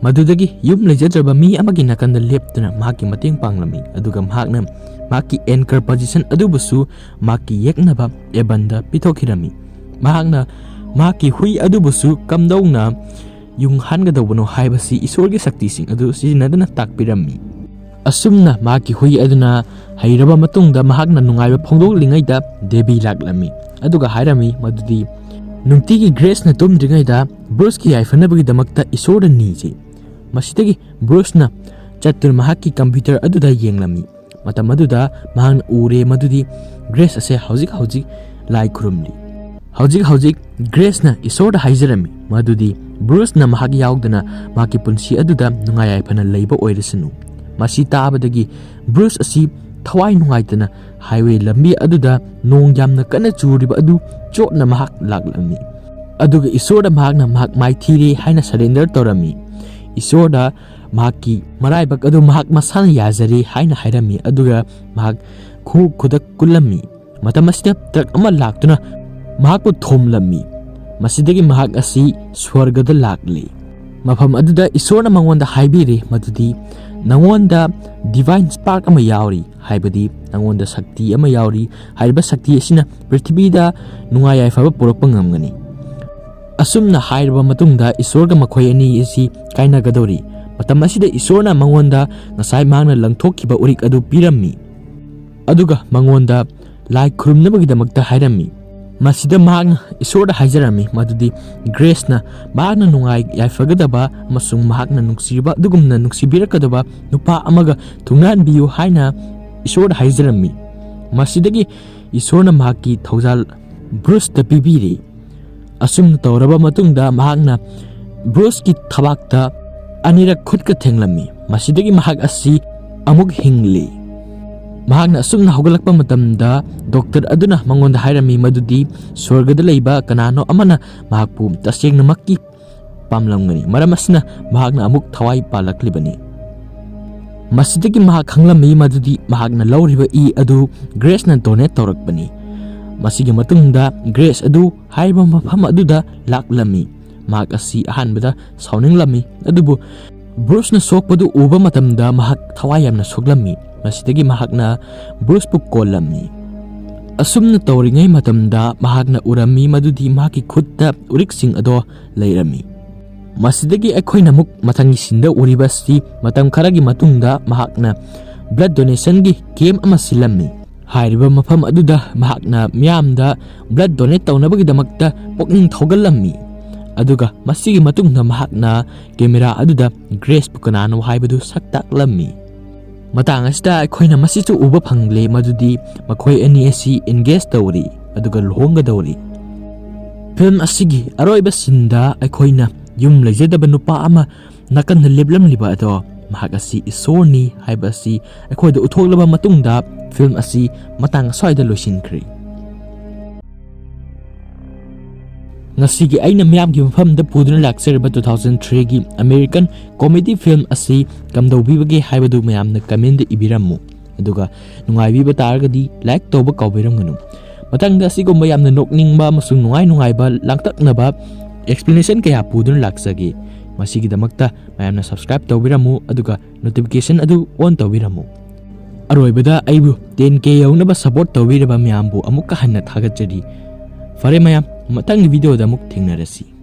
ꯃꯗꯨꯗꯒꯤ ꯌꯨꯝ ꯂꯩꯖꯗ꯭ꯔꯕ ꯃꯤ ꯑꯃꯒꯤ ꯅꯥꯀꯟꯗ ꯂꯦꯞꯇꯨꯅ ꯃꯍꯥꯛꯀꯤ ꯃꯇꯦꯡ ꯄꯥꯡꯂꯝꯃꯤ, ꯑꯗꯨꯒ ꯃꯍꯥꯛꯅ ꯃꯍꯥꯛꯀꯤ ꯑꯦꯟꯀꯔ ꯄꯣꯖꯤꯁꯟ ꯑꯗꯨꯕꯨꯁꯨ ꯃꯍꯥꯛꯀꯤ ꯌꯦꯛꯅꯕ ꯑꯦꯕꯟꯗ ꯄꯤꯊꯣꯛꯈꯤꯔꯝꯃꯤ꯫ ꯃꯍꯥꯛꯅ ꯃꯍꯥꯛꯀꯤ ꯍꯨꯏ ꯑꯗꯨꯕꯨꯁꯨ ꯀꯝꯗꯧꯅ ꯌꯨꯡꯍꯟꯒꯗꯧꯕꯅꯣ ꯍꯥꯏꯕꯁꯤ ꯏꯁꯣꯔꯒꯤ ꯁꯛꯇꯤꯁꯤꯡ ꯑꯗꯨ ꯁꯤꯖꯤꯟꯅꯗꯨꯅ ꯇꯥꯛꯄꯤꯔꯝꯃꯤ꯫ ꯑꯁꯨꯝꯅ ꯃꯍꯥꯛꯀꯤ ꯍꯨꯏ ꯑꯗꯨꯅ ꯍꯩꯔꯕ ꯃꯇꯨꯡꯗ ꯃꯍꯥꯛꯅ ꯅꯨꯡꯉꯥꯏꯕ ꯐꯣꯡꯗꯣꯛꯂꯤꯉꯩꯗ ꯗꯦꯕꯤ ꯂꯥꯛꯂꯝꯃꯤ, ꯑꯗꯨꯒ ꯍꯥꯏꯔꯝꯃꯤ ꯃꯗꯨꯗꯤ ꯅꯨꯡꯇꯤꯒꯤ ꯒ꯭ꯔꯦꯁꯅ ꯇꯨꯝꯗ꯭ꯔꯤꯉꯩꯗ ꯕ꯭ꯔꯨꯁꯀꯤ ꯌꯥꯏꯐꯅꯕꯒꯤꯗꯃꯛꯇ ꯏꯁꯣꯔꯗ ꯅꯤꯖꯩ꯫ ꯃꯁꯤꯗꯒꯤ ꯕ꯭ꯔꯨꯁꯅ ꯆꯠꯇꯨꯅ ꯃꯍꯥꯛꯀꯤ ꯀꯝꯄ꯭ꯌꯨꯇꯔ ꯑꯗꯨꯗ ꯌꯦꯡꯂꯝꯃꯤ꯫ ꯃꯇꯝ ꯑꯗꯨꯗ ꯃꯍꯥꯛꯅ ꯎꯔꯦ ꯃꯗꯨꯗꯤ ꯒ꯭ꯔꯦꯁ ꯑꯁꯦ ꯍꯧꯖꯤꯛ ꯍꯧꯖꯤꯛ ꯂꯥꯏ ꯈꯨꯔꯨꯝꯂꯤ꯫ ꯍꯧꯖꯤꯛ ꯍꯧꯖꯤꯛ ꯒ꯭ꯔꯦꯁꯅ ꯏꯁꯣꯔꯗ ꯍꯥꯏꯖꯔꯝꯃꯤ ꯃꯗꯨꯗꯤ ꯕ꯭ꯔꯨꯁꯅ ꯃꯍꯥꯛ ꯌꯥꯎꯗꯅ ꯃꯍꯥꯛꯀꯤ ꯄꯨꯟꯁꯤ ꯑꯗꯨꯗ ꯅꯨꯡꯉꯥꯏ ꯌꯥꯏꯐꯅ ꯂꯩꯕ ꯑꯣꯏꯔꯁꯅꯨ꯫ ꯃꯁꯤ ꯇꯥꯕꯗꯒꯤ ꯕ꯭ꯔꯨꯁ ꯑꯁꯤ ꯊꯋꯥꯏ ꯅꯨꯡꯉꯥꯏꯇꯅ ꯍꯥꯏꯋꯦ ꯂꯝꯕꯤ ꯑꯗꯨꯗ ꯅꯣꯡ ꯌꯥꯝꯅ ꯀꯟꯅ ꯆꯨꯔꯤꯕ ꯑꯗꯨ ꯆꯣꯠꯅ ꯃꯍꯥꯛ ꯂꯥꯛꯂꯝꯃꯤ꯫ ꯑꯗꯨꯒ ꯏꯁꯣꯔꯗ ꯃꯍꯥꯛꯅ ꯃꯍꯥꯛ ꯃꯥꯏꯊꯤꯔꯦ ꯍꯥꯏꯅ ꯁꯔꯦꯟꯗꯔ ꯇꯧꯔꯝꯃꯤ꯫ ꯏꯁꯣꯔꯗ ꯃꯍꯥꯛꯀꯤ ꯃꯔꯥꯏꯕꯛ ꯑꯗꯨ ꯃꯍꯥꯛ ꯃꯁꯥꯅ ꯌꯥꯖꯔꯦ ꯍꯥꯏꯅ ꯍꯥꯏꯔꯝꯃꯤ, ꯑꯗꯨꯒ ꯃꯍꯥꯛ ꯈꯨ ꯈꯨꯗꯛ ꯀꯨꯜꯂꯝꯃꯤ꯫ ꯃꯇꯝ ꯑꯁꯤꯗ ꯇ꯭ꯔꯛ ꯑꯃ ꯂꯥꯛꯇꯨꯅ ꯃꯍꯥꯛꯄꯨ ꯊꯣꯝꯂꯝꯃꯤ꯫ ꯃꯁꯤꯗꯒꯤ ꯃꯍꯥꯛ ꯑꯁꯤ ꯁ꯭ꯋꯔꯒꯗ ꯂꯥꯛꯂꯤ꯫ ꯃꯐꯝ ꯑꯗꯨꯗ ꯏꯁꯣꯔꯅ ꯃꯉꯣꯟꯗ ꯍꯥꯏꯕꯤꯔꯦ ꯃꯗꯨꯗꯤ ꯅꯉꯣꯟꯗ ꯗꯤꯚꯥꯏꯟ ꯁ꯭ꯄꯥꯔꯛ ꯑꯃ ꯌꯥꯎꯔꯤ, ꯍꯥꯏꯕꯗꯤ ꯅꯉꯣꯟꯗ ꯁꯛꯇꯤ ꯑꯃ ꯌꯥꯎꯔꯤ꯫ ꯍꯥꯏꯔꯤꯕ ꯁꯛꯇꯤ ꯑꯁꯤꯅ ꯄ꯭ꯔꯤꯊꯤꯕꯤꯗ ꯅꯨꯡꯉꯥꯏ ꯌꯥꯏꯐꯕ ꯄꯨꯔꯛꯄ ꯉꯝꯒꯅꯤ꯫ ꯑꯁꯨꯝꯅ ꯍꯥꯏꯔꯕ ꯃꯇꯨꯡꯗ ꯏꯁꯣꯔꯒ ꯃꯈꯣꯏ ꯑꯅꯤ ꯑꯁꯤ ꯀꯥꯏꯅꯒꯗꯧꯔꯤ꯫ ꯃꯇꯝ ꯑꯁꯤꯗ ꯏꯁꯣꯔꯅ ꯃꯉꯣꯟꯗ ꯉꯁꯥꯏ ꯃꯍꯥꯛꯅ ꯂꯪꯊꯣꯛꯈꯤꯕ ꯎꯔꯤꯛ ꯑꯗꯨ ꯄꯤꯔꯝꯃꯤ, ꯑꯗꯨꯒ ꯃꯉꯣꯟꯗ ꯂꯥꯏ ꯈꯨꯔꯨꯝꯅꯕꯒꯤꯗꯃꯛꯇ ꯍꯥꯏꯔꯝꯃꯤ꯫ ꯃꯁꯤꯗ ꯃꯍꯥꯛꯅ ꯏꯁꯣꯔꯗ ꯍꯥꯏꯖꯔꯝꯃꯤ ꯃꯗꯨꯗꯤ ꯒ꯭ꯔꯦꯁꯅ ꯃꯍꯥꯛꯅ ꯅꯨꯡꯉꯥꯏ ꯌꯥꯏꯐꯒꯗꯕ ꯑꯃꯁꯨꯡ ꯃꯍꯥꯛꯅ ꯅꯨꯡꯁꯤꯕ ꯑꯗꯨꯒꯨꯝꯅ ꯅꯨꯡꯁꯤꯕꯤꯔꯛꯀꯗꯕ ꯅꯨꯄꯥ ꯑꯃꯒ ꯊꯨꯡꯅꯍꯟꯕꯤꯌꯨ ꯍꯥꯏꯅ ꯏꯁꯣꯔꯗ ꯍꯥꯏꯖꯔꯝꯃꯤ꯫ ꯃꯁꯤꯗꯒꯤ ꯏꯁꯣꯔꯅ ꯃꯍꯥꯛꯀꯤ ꯊꯧꯖꯥꯜ ꯕ꯭ꯔꯨꯁꯇ ꯄꯤꯕꯤꯔꯤ꯫ ꯑꯁꯨꯝꯅ ꯇꯧꯔꯕ ꯃꯇꯨꯡꯗ ꯃꯍꯥꯛꯅ ꯕ꯭ꯔꯨꯁꯀꯤ ꯊꯕꯥꯛꯇ ꯑꯅꯤꯔꯛ ꯈꯨꯠꯀ ꯊꯦꯡꯂꯝꯃꯤ꯫ ꯃꯁꯤꯗꯒꯤ ꯃꯍꯥꯛ ꯑꯁꯤ ꯑꯃꯨꯛ ꯍꯤꯡꯂꯤ꯫ ꯃꯍꯥꯛꯅ ꯑꯁꯨꯝꯅ ꯍꯧꯒꯠꯂꯛꯄ ꯃꯇꯝꯗ, ꯗꯣꯛꯇꯔ ꯑꯗꯨꯅ ꯃꯉꯣꯟꯗ ꯍꯥꯏꯔꯝꯃꯤ ꯃꯗꯨꯗꯤ ꯁ꯭ꯋꯔꯒꯗ ꯂꯩꯕ ꯀꯅꯥꯅꯣ ꯑꯃꯅ ꯃꯍꯥꯛꯄꯨ ꯇꯁꯦꯡꯅꯃꯛꯀꯤ ꯄꯥꯝꯂꯝꯒꯅꯤ꯫ ꯃꯔꯝ ꯑꯁꯤꯅ, ꯃꯍꯥꯛꯅ ꯑꯃꯨꯛ ꯊꯋꯥꯏ ꯄꯥꯜꯂꯛꯂꯤꯕꯅꯤ꯫ ꯃꯁꯤꯗꯒꯤ ꯃꯍꯥꯛ ꯈꯪꯂꯝꯃꯤ ꯃꯗꯨꯗꯤ ꯃꯍꯥꯛꯅ ꯂꯧꯔꯤꯕ ꯏ ꯑꯗꯨ ꯒ꯭ꯔꯦꯁꯅ ꯗꯣꯅꯦꯠ ꯇꯧꯔꯛꯄꯅꯤ꯫ ꯃꯁꯤꯒꯤ ꯃꯇꯨꯡꯗ ꯒ꯭ꯔꯦꯁ ꯑꯗꯨ ꯍꯥꯏꯔꯤꯕ ꯃꯐꯝ ꯑꯗꯨꯗ ꯂꯥꯛꯂꯝꯃꯤ꯫ ꯃꯍꯥꯛ ꯑꯁꯤ ꯑꯍꯥꯟꯕꯗ ꯁꯥꯎꯅꯤꯡꯂꯝꯃꯤ, ꯑꯗꯨꯕꯨ ꯕ꯭ꯔꯨꯁꯅ ꯁꯣꯛꯄꯗꯨ ꯎꯕ ꯃꯇꯝꯗ ꯃꯍꯥꯛ ꯊꯋꯥꯏ ꯌꯥꯝꯅ ꯁꯣꯛꯂꯝꯃꯤ꯫ ꯃꯁꯤꯗꯒꯤ ꯃꯍꯥꯛꯅ ꯕ꯭ꯔꯨꯁꯄꯨ ꯀꯣꯜꯂꯝꯃꯤ꯫ ꯑꯁꯨꯝꯅ ꯇꯧꯔꯤꯉꯩ ꯃꯇꯝꯗ ꯃꯍꯥꯛꯅ ꯎꯔꯝꯃꯤ ꯃꯗꯨꯗꯤ ꯃꯍꯥꯛꯀꯤ ꯈꯨꯠꯇ ꯎꯔꯤꯛꯁꯤꯡ ꯑꯗꯣ ꯂꯩꯔꯝꯃꯤ꯫ ꯃꯁꯤꯗꯒꯤ ꯑꯩꯈꯣꯏꯅ ꯑꯃꯨꯛ ꯃꯊꯪꯒꯤ ꯁꯤꯟꯗ ꯎꯔꯤꯕ ꯑꯁꯤ ꯃꯇꯝ ꯈꯔꯒꯤ ꯃꯇꯨꯡꯗ ꯃꯍꯥꯛꯅ ꯕ꯭ꯂꯗ ꯗꯣꯅꯦꯁꯟꯒꯤ ꯀꯦꯝꯞ ꯑꯃ ꯁꯤꯜꯂꯝꯃꯤ꯫ ꯍꯥꯏꯔꯤꯕ ꯃꯐꯝ ꯑꯗꯨꯗ ꯃꯍꯥꯛꯅ ꯃꯤꯌꯥꯝꯗ ꯕ꯭ꯂꯗ ꯗꯣꯅꯦꯠ ꯇꯧꯅꯕꯒꯤꯗꯃꯛꯇ ꯄꯨꯛꯅꯤꯡ ꯊꯧꯒꯠꯂꯝꯃꯤ꯫ ꯑꯗꯨꯒ ꯃꯁꯤꯒꯤ ꯃꯇꯨꯡꯗ ꯃꯍꯥꯛꯅ ꯀꯦꯃꯦꯔꯥ ꯑꯗꯨꯗ ꯒ꯭ꯔꯦꯁꯄꯨ ꯀꯅꯥꯅꯣ ꯍꯥꯏꯕꯗꯨ ꯁꯛ ꯇꯥꯛꯂꯝꯃꯤ꯫ ꯃꯇꯥꯡ ꯑꯁꯤꯗ ꯑꯩꯈꯣꯏꯅ ꯃꯁꯤꯁꯨ ꯎꯕ ꯐꯪꯂꯦ ꯃꯗꯨꯗꯤ ꯃꯈꯣꯏ ꯑꯅꯤ ꯑꯁꯤ ꯑꯦꯡꯒꯦꯖ ꯇꯧꯔꯤ, ꯑꯗꯨꯒ ꯂꯨꯍꯣꯡꯒꯗꯧꯔꯤ꯫ ꯐꯤꯂꯝ ꯑꯁꯤꯒꯤ ꯑꯔꯣꯏꯕ ꯁꯤꯟꯗ ꯑꯩꯈꯣꯏꯅ ꯌꯨꯝ ꯂꯩꯖꯗꯕ ꯅꯨꯄꯥ ꯑꯃ ꯅꯥꯀꯟꯗ ꯂꯦꯞꯂꯝꯂꯤꯕ ꯑꯗꯣ, ꯃꯍꯥꯛ ꯑꯁꯤ ꯏꯁꯣꯔꯅꯤ ꯍꯥꯏꯕ ꯑꯁꯤ ꯑꯩꯈꯣꯏꯗ ꯎꯠꯊꯣꯛꯂꯕ ꯃꯇꯨꯡꯗ, ꯐꯤꯂꯝ ꯑꯁꯤ ꯃꯇꯥꯡ ꯑꯁ꯭ꯋꯥꯏꯗ ꯂꯣꯏꯁꯤꯟꯈ꯭ꯔꯦ꯫ ꯉꯁꯤꯒꯤ ꯑꯩꯅ ꯃꯤꯌꯥꯝꯒꯤ ꯃꯐꯝꯗ ꯄꯨꯗꯨꯅ ꯂꯥꯛꯆꯔꯤꯕ two thousand three ꯒꯤ American comedy film ꯑꯁꯤ ꯀꯝꯗꯧꯕꯤꯕꯒꯦ ꯍꯥꯏꯕꯗꯨ ꯃꯌꯥꯝꯅ comment ꯏꯕꯤꯔꯝꯃꯨ꯫ ꯑꯗꯨꯒ ꯅꯨꯡꯉꯥꯏꯕꯤꯕ ꯇꯥꯔꯒꯗꯤ like ꯇꯧꯕ ꯀꯥꯎꯕꯤꯔꯝꯒꯅꯨ꯫ ꯃꯊꯪꯗ ꯑꯁꯤꯒꯨꯝꯕ ꯌꯥꯝꯅ ꯅꯣꯛꯅꯤꯡꯕ ꯑꯃꯁꯨꯡ ꯅꯨꯡꯉꯥꯏ ꯅꯨꯡꯉꯥꯏꯕ ꯂꯥꯡꯇꯛꯅꯕ explanation ꯀꯌꯥ ꯄꯨꯗꯨꯅ ꯂꯥꯛꯆꯒꯦ꯫ ꯃꯁꯤꯒꯤꯗꯃꯛꯇ ꯃꯌꯥꯝꯅ subscribe ꯇꯧꯕꯤꯔꯝꯃꯨ, ꯑꯗꯨꯒ notification ꯑꯗꯨ on ꯇꯧꯕꯤꯔꯝꯃꯨ꯫ ꯑꯔꯣꯏꯕꯗ ꯑꯩꯕꯨ ten K ꯌꯧꯅꯕ support ꯇꯧꯕꯤꯔꯕ ꯃꯌꯥꯝꯕꯨ ꯑꯃꯨꯛꯀ ꯍꯟꯅ ꯊꯥꯒꯠꯆꯔꯤ꯫ ꯐꯔꯦ ꯃꯌꯥꯝ, ꯃꯊꯪꯒꯤ video ꯗ ꯑꯃꯨꯛ ꯊꯦꯡꯅꯔꯁꯤ꯫